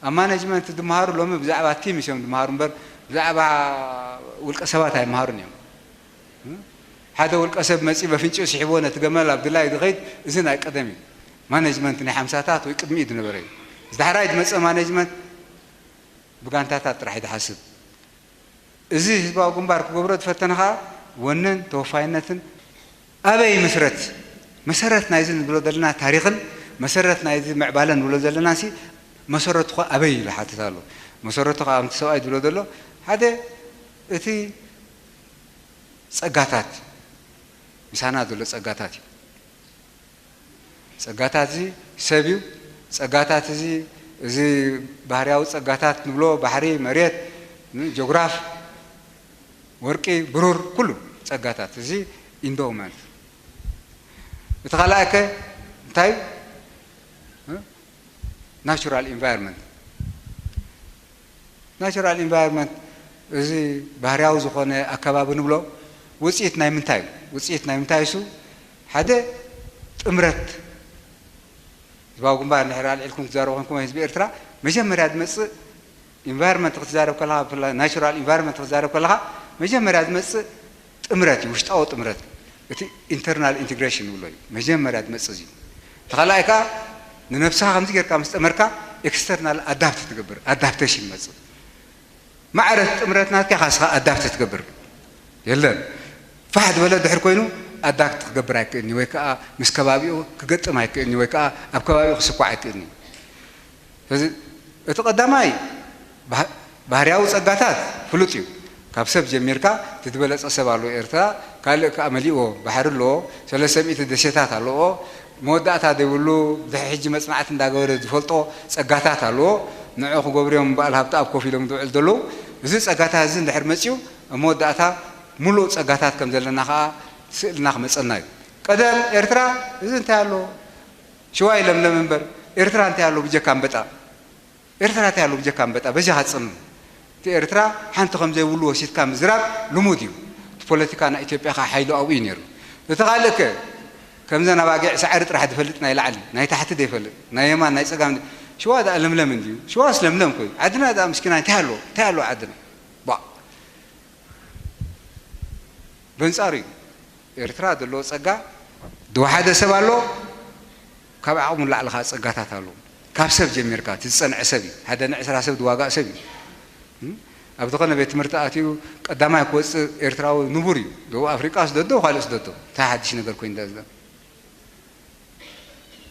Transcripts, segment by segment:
ኣብ ማኔጅመንት ዝመሃሩ ሎሚ ብዛዕባ ቲምስ እዮም ዝመሃሩ እምበር ብዛዕባ ውልቀ ሰባት ኣይመሃሩን እዮም። ሓደ ውልቀ ሰብ መፂ በፍንጭኡ ስሒቦ ነቲ ገመል ኣብ ድላይ ዝኸይድ፣ እዚ ናይ ቀደም እዩ። ማኔጅመንት ናይ ሓምሳታት ወይ ቅድሚኡ ዝነበረ እዩ። እዚ ዳሕራይ ዝመፀ ማኔጅመንት ብጋንታታት ጥራሕ እዩ ዝሓስብ። እዚ ህዝባዊ ግንባር ክገብሮ ዝፈተነ ከዓ ወነን ተወፋይነትን ኣበይ ይምስረት? መሰረት ናይዚ ንብሎ ዘለና ታሪኽን መሰረት ናይዚ ምዕባለ ንብሎ ዘለና ሲ መሰረቱ ከ ኣበይ ኢሉ ሓተት ኣሎ። መሰረቱ ከዓ ከምቲ ሰብኣይ ዝብሎ ዘሎ ሓደ እቲ ጸጋታት ምሳና ዘሎ ጸጋታት እዩ። ጸጋታት እዚ ሰብ እዩ። ጸጋታት እዚ እዚ ባህርያዊ ጸጋታት ንብሎ ባሕሪ፣ መሬት፣ ን-፣ ጆግራፍ፣ ወርቂ፣ ብሩር፣ ኩሉ ጸጋታት እዚ ኢንዶውመንት። እቲ ካልኣይ ከ እንታይ እዩ? ናቹራል ኢንቫይሮንመንት። ናቹራል ኢንቫይሮንመንት እዚ ባህርያዊ ዝኾነ ኣከባቢ ንብሎ ውፅኢት ናይ ምንታይ እዩ? ውፅኢት ናይ ምንታይ እሱ ሓደ ጥምረት ህዝባዊ ግንባር እንድሕር ኣልዒልኩም ትዛረቡ ኮንኩም ህዝቢ ኤርትራ መጀመርያ ዝመፅእ ኢንቫይሮንመንት ክትዛረብ ከለኻ ብፍላይ ናቹራል ኢንቫይሮንመንት ክትዛረብ ከለኻ መጀመርያ ዝመፅእ ጥምረት እዩ፣ ውሽጣዊ ጥምረት። እቲ ኢንተርናል ኢንቴግሬሽን ንብሎ እዩ መጀመርያ ዝመፅእ እዚ። እቲ ካልኣይ ከዓ ንነብስኻ ከምዚ ጌርካ ምስ ጠመርካ ኤክስተርናል ኣዳፕት ትገብር፣ ኣዳፕቴሽን ይመፅእ። ማዕረ እቲ ጥምረት ናትካ ኢኻ ንስኻ ኣዳፕት ትገብር። የለን ፋሕ ዝበለ ድሕር ኮይኑ ኣዳፕት ክገብር ኣይክእልኒ ወይ ከዓ ምስ ከባቢኡ ክገጥም ኣይክእልኒ ወይ ከዓ ኣብ ከባቢኡ ክስኳዕ ኣይክእልኒ። ስለዚ እቲ ቀዳማይ ባህ-፣ ባህርያዊ ጸጋታት ፍሉጥ እዩ። ካብ ሰብ ጀሚርካ እቲ ዝበለጸ ሰብ ኣለዎ ኤርትራ፣ ካልእ ከኣ መሊእዎ ባሕሪ ኣለዎ፣ ሰለስተ ሚእቲ ደሴታት ኣለዎ፣ መወዳእታ ዘይብሉ ድሕሪ ሕጂ መጽናዕቲ እንዳገበረ ዝፈልጦ ጸጋታት ኣለዎ። ንዑ ክገብሩ እዮም በዓል ሃብተኣብ ኮፍ ኢሎም ዝውዕል ዘለዉ። እዚ ጸጋታት እዚ እንድሕር መጺኡ ኣብ መወዳእታ ምሉእ ጸጋታት ከም ዘለና ከኣ ስእልና ክመጸና እዩ። ቀደም ኤርትራ እዚ እንታይ ኣለዎ? ሽዋ ይለምለም እምበር ኤርትራ እንታይ ኣለዎ ብጀካ ኣንበጣ? ኤርትራ እንታይ ኣለዎ ብጀካ ኣንበጣ? በጃኻ ጽምም። እቲ ኤርትራ ሓንቲ ከም ዘይብሉ ወሲድካ ምዝራብ ልሙድ እዩ። እቲ ፖለቲካ ናይ ኢትዮጵያ ከኣ ሓይሉ ኣብኡ እዩ ነይሩ። እቲ ካልእ ከ ከምዘን ኣባጊዕ ሳዕሪ ጥራሕ ዝፈልጥ ናይ ላዕሊ፣ ናይ ታሕቲ ዘይፈልጥ፣ ናይ የማን ናይ ጸጋም ሽዋ ደኣ ለምለም እንድዩ። ሽዋስ ለምለም ኮይኑ ዓድና ደኣ ምስኪና እንታይ ኣለዎ? እንታይ ኣለዎ ዓድና? ባ በንጻሩ እዩ። ኤርትራ ዘለዎ ጸጋ ዝወሓደ ሰብ ኣሎ፣ ካብ ዓቕሙ ንላዕሊ ከኣ ጸጋታት ኣለዎ። ካብ ሰብ ጀሚርካ እቲ ዝጸንዐ ሰብ እዩ። ሓደ ንዕስራ ሰብ ዝዋጋእ ሰብ እዩ። እም? ኣብ ዝኾነ ቤት ትምህርቲ ኣትዩ ቀዳማይ ክወጽእ ኤርትራዊ ንቡር እዩ። ደቡብ ኣፍሪቃስ ደዶ ካልእስ ደዶ? እንታይ ሓድሽ ነገር ኮይኑ ደኣ ዝዳ?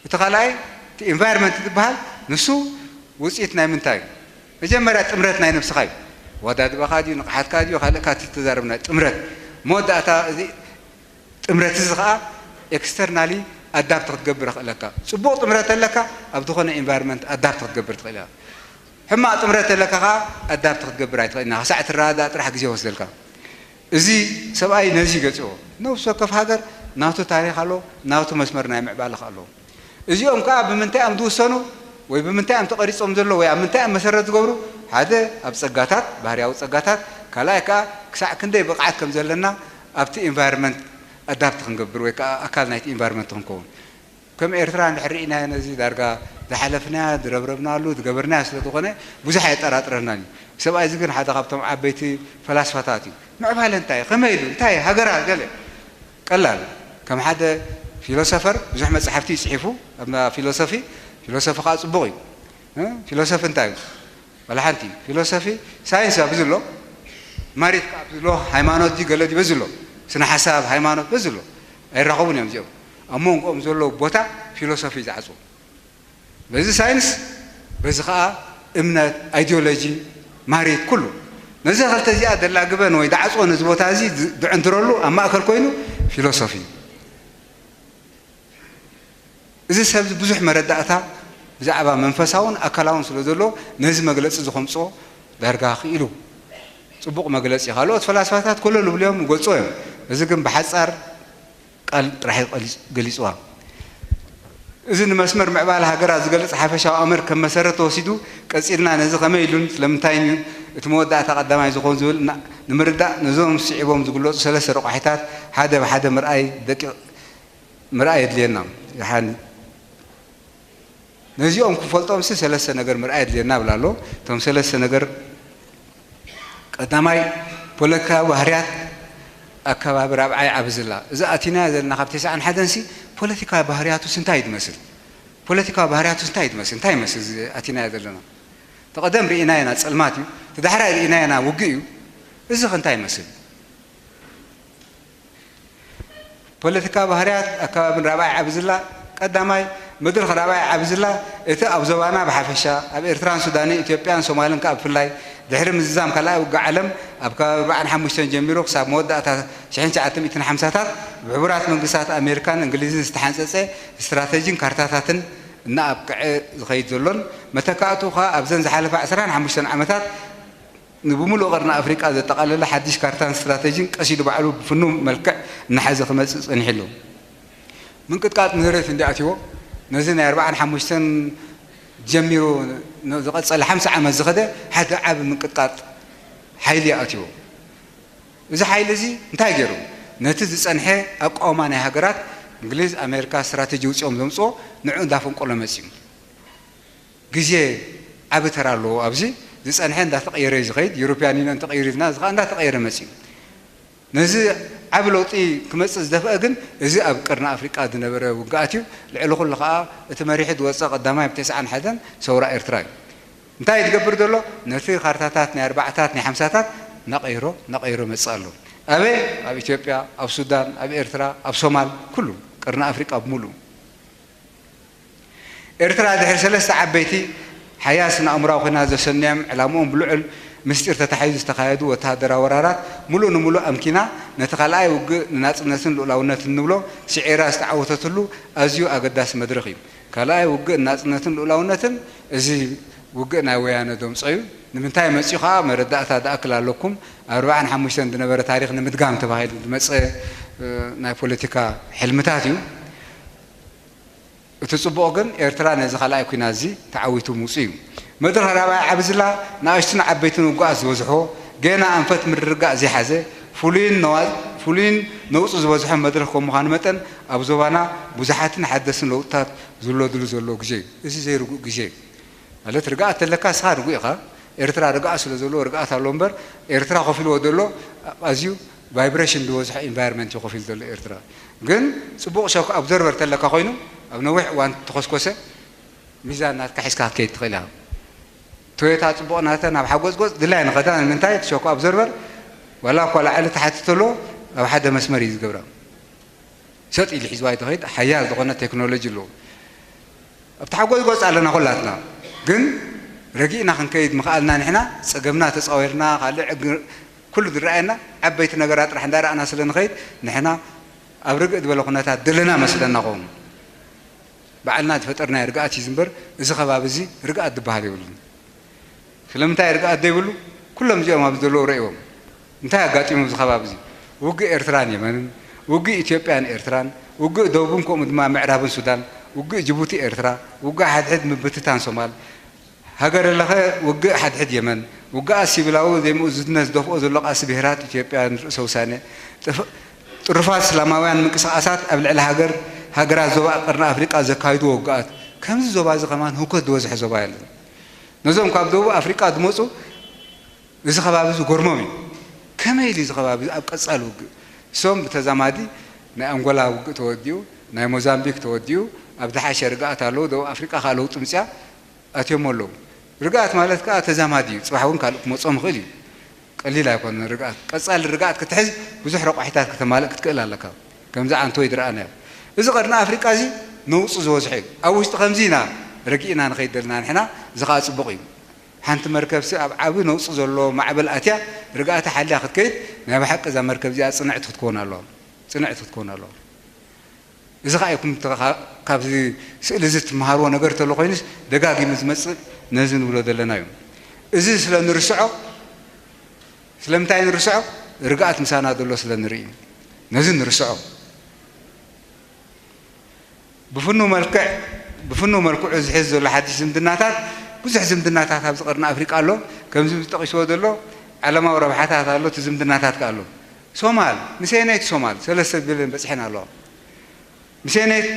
እቲ ካልኣይ እቲ ኢንቫይሮንመንት ዝበሃል ንሱ ውፅኢት ናይ ምንታይ እዩ? መጀመርያ ጥምረት ናይ ነብስኻ እዩ። ወዳድባኻ ድዩ ንቕሓትካ ድዩ ካልእካ እቲ ዝተዛረብና ጥምረት መወዳእታ እዚ ጥምረት እዚ ከዓ ኤክስተርናሊ ኣዳፕት ክትገብር ይኽእለካ። ፅቡቕ ጥምረት ኣለካ ኣብ ዝኾነ ኢንቫይሮንመንት ኣዳፕት ክትገብር ትኽእል ኢኻ። ሕማቕ ጥምረት ኣለካ ከዓ ኣዳፕት ክትገብር ኣይትኽእልና ክሳዕ ትረዳእ ጥራሕ ግዜ ይወስደልካ። እዚ ሰብኣይ ነዚ ገጽዎ ነፍሲ ወከፍ ሃገር ናቱ ታሪኽ ኣሎ፣ ናቱ መስመር ናይ ምዕባለ ኣሎ። እዚኦም ከኣ ብምንታይ እዮም ዝውሰኑ ወይ ብምንታይ እዮም ተቐሪጾም ዘሎ ወይ ኣብ ምንታይ እዮም መሰረት ዝገብሩ? ሓደ ኣብ ጸጋታት፣ ባህርያዊ ጸጋታት፣ ካልኣይ ከኣ ክሳዕ ክንደይ ብቕዓት ከም ዘለና ኣብቲ ኢንቫይሮንመንት ኣዳፕት ክንገብር ወይ ከኣ ኣካል ናይቲ ኢንቫይሮንመንት ክንከውን። ከም ኤርትራ እንድሕር ርኢናዮ ነዚ ዳርጋ ዝሓለፍናዮ ዝረብረብናሉ ዝገበርናዮ ስለ ዝኾነ ብዙሕ ኣየጠራጥረናን እዩ። ሰብኣይ እዚ ግን ሓደ ካብቶም ዓበይቲ ፈላስፋታት እዩ። ምዕባለ እንታይ እዩ? ከመይ ኢሉ? እንታይ ሃገራ ገለ ቀላል ከም ሓደ ፊሎሶፈር ብዙሕ መጻሕፍቲ እዩ ጽሒፉ ኣብ ፊሎሶፊ። ፊሎሶፊ ከዓ ጽቡቕ እዩ። እ? ፊሎሶፊ እንታይ እዩ? ዋላ ሓንቲ ፊሎሶፊ ሳይንስ ኣብዚ ኣሎ፣ ማሪት ከኣ ኣብዚ ኣሎ፣ ሃይማኖት ድዩ ገለ ድዩ በዚ ኣሎ፣ ስነ ሓሳብ ሃይማኖት በዚ ኣሎ። ኣይራኸቡን እዮም እዚኦም። ኣብ መንጎኦም ዘሎ ቦታ ፊሎሶፊ ዝዓጽዎ። በዚ ሳይንስ፣ በዚ ከኣ እምነት፣ ኣይዲዮሎጂ፣ ማሪት ኩሉ። ነዚ ክልተ እዚኣ ደላግበን ወይ ዳዕጽዎ ነዚ ቦታ እዚ ዝ-፣ ዝዕንድረሉ ኣብ ማእከል ኮይኑ ፊሎሶፊ። እዚ ሰብ እዚ ብዙሕ መረዳእታ ብዛዕባ መንፈሳውን ኣካላውን ስለ ዘሎ ነዚ መግለጺ እዚ ከምጽኦ ዳርጋ ክኢሉ። ጽቡቕ መግለጺ እዩ። ካልኦት ፈላስፋታት ኮለል ይብሉ እዮም፣ ይገልጹ እዮም። እዚ ግን ብሓጻር ቃል ጥራሕ እዩ ቀሊጽ-፣ ገሊጽዋ። እዚ ንመስመር ምዕባለ ሃገራት ዝገልጽ ሓፈሻዊ ኣምር ከም መሰረት ተወሲዱ ቀጺልና ነዚ ከመይ ኢሉን ስለምንታይን እዩ እቲ መወዳእታ ቀዳማይ ዝኾን ዝብል እና-፣ ንምርዳእ ነዞም ስዒቦም ዝግለጹ ሰለስተ ረቋሒታት ሓደ ብሓደ ምርኣይ ደቂቕ ምርኣይ የድልየና። ደሓን ነዚኦም ክፈልጦምሲ ሰለስተ ነገር ምርኣይ ኣድልየና እብል ኣሎ። እቶም ሰለስተ ነገር፣ ቀዳማይ፣ ፖለቲካዊ ባህርያት ኣከባቢ ራብዓይ ዓቢ ዝላ። እዚ ኣቲናዮ ዘለና ካብ ተስዓን ሓደን ሲ ፖለቲካዊ ባህርያቱስ እንታይ እዩ ዝመስል? ፖለቲካዊ ባህርያቱስ እንታይ እዩ ዝመስል? እንታይ ይመስል እዚ ኣቲናዮ ዘለና? እቲ ቀደም ርኢናዮ ኢና፣ ጸልማት እዩ። እቲ ዳሕራይ ርኢናዮ ኢና፣ ውግእ እዩ። እዚ ኸ እንታይ ይመስል? ፖለቲካዊ ባህርያት ኣከባብን ራብዓይ ዓቢ ዝላ። ቀዳማይ፣ መድረኽ ራብዓይ ዓቢ ዝላ፣ እቲ ኣብ ዞባና ብሓፈሻ፣ ኣብ ኤርትራን ሱዳንን ኢትዮጵያን ሶማልን ከኣ ብፍላይ፣ ድሕሪ ምዝዛም ካልኣይ ውግእ ዓለም ኣብ ከባቢ ኣርብዓን ሓሙሽተን ጀሚሩ ክሳብ መወዳእታ ሽሕን ትሽዓተ ሚእትን ሓምሳታት ብሕቡራት መንግስታት ኣሜሪካን እንግሊዝን ዝተሓንጸጸ ስትራተጂን ካርታታትን እናኣብቅዐ ዝኸይድ ዘሎን፣ መተካእትኡ ከኣ ኣብዘን ዝሓለፋ ዕስራን ሓሙሽተን ዓመታት ንብምሉእ ቀርኒ ኣፍሪቃ ዘጠቓለለ ሓድሽ ካርታን ስትራተጂን ቀስ ኢሉ ባዕሉ ብፍኑው መልክዕ እናሓዘ ክመጽእ ጸኒሑ ኣሎ። ምንቅጥቃጥ ምህረት እንዲ ኣትዎ፣ ነዚ ናይ ኣርብዓን ሓሙሽተን ጀሚሩ ን-፣ ዝቐጸለ ሓምሳ ዓመት ዝኸደ ሓደ ዓቢ ምንቅጥቃጥ ሓይሊ ኣትዎ። እዚ ሓይሊ እዚ እንታይ ገይሩ? ነቲ ዝጸንሐ ኣቃውማ ናይ ሃገራት፣ እንግሊዝ፣ ኣሜሪካ ስትራተጂ ውጺኦም ዘምጽኦ ንዕኡ እንዳፈንቆሎ መጺኡ። ግዜ ዓቢ ተራ ኣለዎ ኣብዚ። ዝጸንሐ እንዳተቐየረ እዩ ዝኸይድ። ዩሮፕያን ዩኒየን ተቐይሩ ኢልና፣ እዚ ኸኣ እንዳተቐየረ መጺኡ። ነዚ ዓቢ ለውጢ ክመጽእ ዝደፍአ ግን እዚ ኣብ ቀርኒ ኣፍሪቃ ዝነበረ ውግኣት እዩ። ልዕሊ ኩሉ ኸኣ እቲ መሪሑ ዝወጸ ቀዳማይ ኣብ ተስዓን ሓደን ሰውራ ኤርትራ እዩ። እንታይ እዩ ዝገብር ዘሎ? ነቲ ካርታታት ናይ ኣርባዓታት ናይ ሓምሳታት ናቐይሮ፣ ናቐይሮ መጽእ ኣሎ። ኣበይ? ኣብ ኢትዮጵያ፣ ኣብ ሱዳን፣ ኣብ ኤርትራ፣ ኣብ ሶማል፣ ኩሉ ቀርኒ ኣፍሪቃ ብምሉኡ። ኤርትራ ድሕሪ ሰለስተ ዓበይቲ ሓያል ስነ ኣእምራዊ ኲናት ዘሰንዮም፣ ዕላምኦም ብልዑል ምስጢር ተታሒዙ ዝተኻየዱ ወተሃደራዊ ወራራት፣ ምሉእ ንምሉእ ኣምኪና፣ ነቲ ካልኣይ ውግእ ንናጽነትን ልኡላውነትን ንብሎ፣ ስዒራ ዝተዓወተትሉ ኣዝዩ ኣገዳሲ መድረኽ እዩ። ካልኣይ ውግእ ንናጽነትን ልኡላውነትን፣ እዚ ውግእ ናይ ወያነ ዘምጾ እዩ። ንምንታይ መጺኡ ከኣ መረዳእታ ዝኣክል ኣለኩም። ኣርብዓን ሓሙሽተን ዝነበረ ታሪኽ ንምድጋም ተባሂሉ ዝመጸ፣ እ፣ ናይ ፖለቲካ ሕልምታት እዩ። እቲ ጽቡቕ ግን፣ ኤርትራ ነዚ ካልኣይ ኲናት እዚ ተዓዊቱ ምውጽኡ እዩ። መድረኽ ራብዓይ ዓቢ ዝላ፣ ንኣሽቱን ዓበይትን ውጉኣት ዝበዝሖ፣ ገና ኣንፈት ምርግጋእ ዘይሓዘ፣ ፍሉይን ነዋ-፣ ፍሉይን ነውጺ ዝበዝሖ መድረኽ ከም ምዃኑ መጠን፣ ኣብ ዞባና ብዙሓትን ሓደስትን ለውጥታት ዝውለድሉ ዘሎ ግዜ እዩ። እዚ ዘይርጉእ ግዜ እዩ። ማለት፣ ርግኣት ተለካ ንስኻ ርጉእ ኢኻ። ኤርትራ ርግኣት ስለ ዘለዎ ርግኣት ኣሎ እምበር፣ ኤርትራ ኮፍ ኢልዎ ዘሎ ኣዝዩ ቫይብሬሽን ዝበዝሖ ኢንቫይሮንመንት እዩ ኮፍ ኢሉ ዘሎ ኤርትራ። ግን ጽቡቕ ሾክ ኣብዞርቨር ተለካ ኮይኑ፣ ኣብ ነዊሕ እዋን ተኾስኮሰ፣ ሚዛን ናትካ ሒዝካ ክትከይድ ትኽእል ኢኻ። ቶዮታ ጽቡቕ ናተ ናብ ሓጎጽጎጽ ድላይ ንኸዳ፣ ንምንታይ? እቲ ሾክ ኣብዞርቨር ዋላ እኳ ላዕሊ ታሕቲ ተሎ፣ ኣብ ሓደ መስመር እዩ ዝገብራ። ሰጥ ኢሉ ሒዝዋ እዩ ዝኸይድ። ሓያል ዝኾነ ቴክኖሎጂ ኣለዎ። ኣብቲ ሓጎጽጎጽ ኣለና ኩላትና። ግን ረጊእና ክንከይድ ምኽኣልና፣ ንሕና ጸገምና ተጻዊርና፣ ካልእ ዕግ-፣ ኩሉ ዝረኣየና ዓበይቲ ነገራት ጥራሕ እንዳረኣና ስለ ንኸይድ፣ ንሕና ኣብ ርግእ ዝበለ ኩነታት ዘለና መስለና ኸውን። ባዕልና ዝፈጠርናዮ ርግኣት እዩ ዝምበር፣ እዚ ከባቢ እዚ ርግኣት ዝበሃል የብሉን። ስለምንታይ ርግኣት ዘይብሉ? ኩሎም እዚኦም ኣብዚ ዘለዉ ረእይዎም። እንታይ ኣጋጢሙ ኣብዚ ከባቢ እዚ? ውግእ ኤርትራን የመንን፣ ውግእ ኢትዮጵያን ኤርትራን፣ ውግእ ደቡብን ከምኡ ድማ ምዕራብን ሱዳን፣ ውግእ ጅቡቲ ኤርትራ፣ ውግእ ሓድሕድ ምብትታን ሶማል፣ ሃገረ ለኸ ውግእ ሓድሕድ የመን፣ ውግኣት ሲቪላዊ ዘይምእዙዝነት ዝደፍኦ ዘሎ ቃልሲ ብሄራት ኢትዮጵያ ንርእሰ ውሳነ፣ ጥፍ-፣ ጥሩፋት እስላማውያን ምንቅስቓሳት ኣብ ልዕሊ ሃገር፣ ሃገራት ዞባ ቀርኒ ኣፍሪቃ ዘካይድዎ ውግኣት፣ ከምዚ ዞባ እዚ ከማን ህውከት ዝበዝሖ ዞባ የለን። ነዞም ካብ ደቡብ ኣፍሪቃ ዝመጹ እዚ ከባቢ እዚ ጎርሞም እዩ። ከመይ ኢሉ እዚ ከባቢ ኣብ ቀጻሊ ውግእ? እሶም ብተዛማዲ ናይ ኣንጎላ ውግእ ተወዲኡ፣ ናይ ሞዛምቢክ ተወዲኡ፣ ኣብ ዝሓሸ ርግኣት ኣለዉ፣ ደቡብ ኣፍሪቃ ከኣ ለውጢ ምጽያ ኣትዮም ኣለዉ። ርግኣት ማለት ከኣ ተዛማዲ እዩ። ጽባሕ እውን ካልእ ክመጾም ይኽእል እዩ። ቀሊል ኣይኮነን ርግኣት። ቀጻሊ ርግኣት ክትሕዝ ብዙሕ ረቋሒታት ከተማልእ ክትክእል ኣለካ። ከምዚ ዓንቶይ ዝረኣናዮ። እዚ ቀርኒ ኣፍሪቃ እዚ ነውጹ ዝበዝሖ እዩ። ኣብ ውሽጢ ከምዚ ኢና ረጊእና ንኸይድ ዘለና ንሕና፣ እዚ ከኣ ጽቡቕ እዩ። ሓንቲ መርከብሲ ኣብ ዓቢ ነውጺ ዘሎ ማዕበል ኣትያ ርግኣታ ሓልያ ክትከይድ፣ ናይ ብሓቂ እዛ መርከብ እዚኣ ጽንዕቲ ክትከውን ኣለዋ። ጽንዕቲ ክትከውን ኣለዋ። እዚ ኸኣ ኢኹም ተ-፣ ካ-፣ ካብዚ ስእሊ እዚ ትመሃርዎ ነገር ተሎ ኮይኑስ ደጋጊሙ ዝመጽእ ነዚ ንብሎ ዘለና እዩ። እዚ ስለ ንርስዖ፣ ስለምንታይ ንርስዖ? ርግኣት ምሳና ዘሎ ስለ ንርኢ እዩ። ነዚ ንርስዖ። ብፍኑው መልክዕ፣ ብፍኑው መልክዑ ዝሕዝ ዘሎ ሓድሽ ዝምድናታት፣ ብዙሕ ዝምድናታት ኣብዚ ቀርኒ ኣፍሪቃ ኣሎ። ከምዚ ዝጠቒስዎ ዘሎ ዓለማዊ ረብሓታት ኣሎ፣ እቲ ዝምድናታት ከኣ ኣሎ። ሶማል፣ ምስ ኣየነይቲ ሶማል ሰለስተ ቢልዮን በጺሐን ኣለዋ። ምስ ኣየነይቲ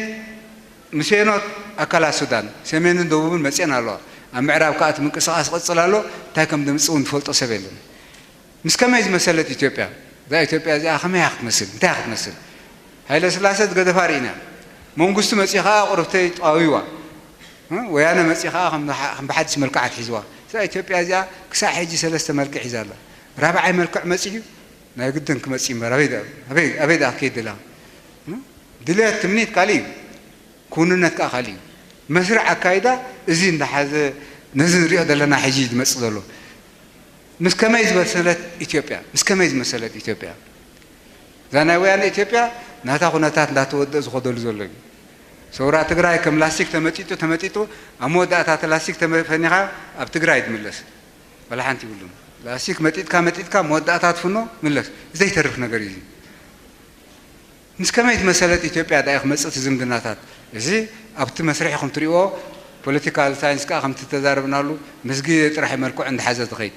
ምስ ሄኖት ኣካላት ሱዳን ሰሜንን ደቡብን መፅኤን ኣለዋ። ኣብ ምዕራብ ከዓ እቲ ምንቅስቃስ ይቕፅል ኣሎ። እንታይ ከም ድምፅእ እውን ዝፈልጦ ሰብ የለን። ምስ ከመይ ዝመሰለት ኢትዮጵያ? እዛ ኢትዮጵያ እዚኣ ከመይ እያ ክትመስል? እንታይ እያ ክትመስል? ሃይለ ስላሰ ዝገደፋ ርኢና። መንግስቱ መፂኡ ከዓ ቁርብተይ ጠዋዊዋ። እ? ወያነ መፂኡ ከዓ ከም ብሓ-፣ ከም ብሓድሽ መልክዓ ኣትሒዝዋ። እዛ ኢትዮጵያ እዚኣ ክሳዕ ሕጂ ሰለስተ መልክዕ ሒዛ ኣላ። ራብዓይ መልክዕ መፂኡ ናይ ግድን ክመፅእ እምበር ኣበይ ደኣ፣ ኣበይ፣ ኣበይ ደኣ ክትከይድ ደለኻ? እ? ድልየት ትምኒት ካልእ እዩ። ክውንነት ከዓ ካልእ እዩ። መስርዕ ኣካይዳ እዚ እንዳሓዘ ነዚ ንሪኦ ዘለና ሕጂ ዝመፅእ ዘሎ። ምስ ከመይ ዝመሰለት ኢትዮጵያ፣ ምስ ከመይ ዝመሰለት ኢትዮጵያ? እዛ ናይ ወያነ ኢትዮጵያ ናታ ኩነታት እንዳተወደእ ዝኸደሉ ዘሎ እዩ። ሰውራ ትግራይ ከም ላስቲክ ተመጢጡ፣ ተመጢጡ፣ ኣብ መወዳእታ እቲ ላስቲክ ተመ-፣ ፈኒኻ ኣብ ትግራይ ትምለስ። ዋላ ሓንቲ ይብሉን። ላስቲክ መጢጥካ፣ መጢጥካ፣ መወዳእታ ትፍኖ፣ ምለስ። ዘይተርፍ ነገር እዩ። ምስ ከመይ ዝመሰለት ኢትዮጵያ ደኣ እዩ ክመጽእ እቲ ዝምድናታት? እዚ ኣብቲ መስርሕ ኢኹም ትርእይዎ፣ ፖለቲካል ሳይንስ ከኣ ከምቲ ተዛረብናሉ ምስ ግዜ ጥራሕ እዩ መልክዑ እንዳሓዘ ዝኸይድ።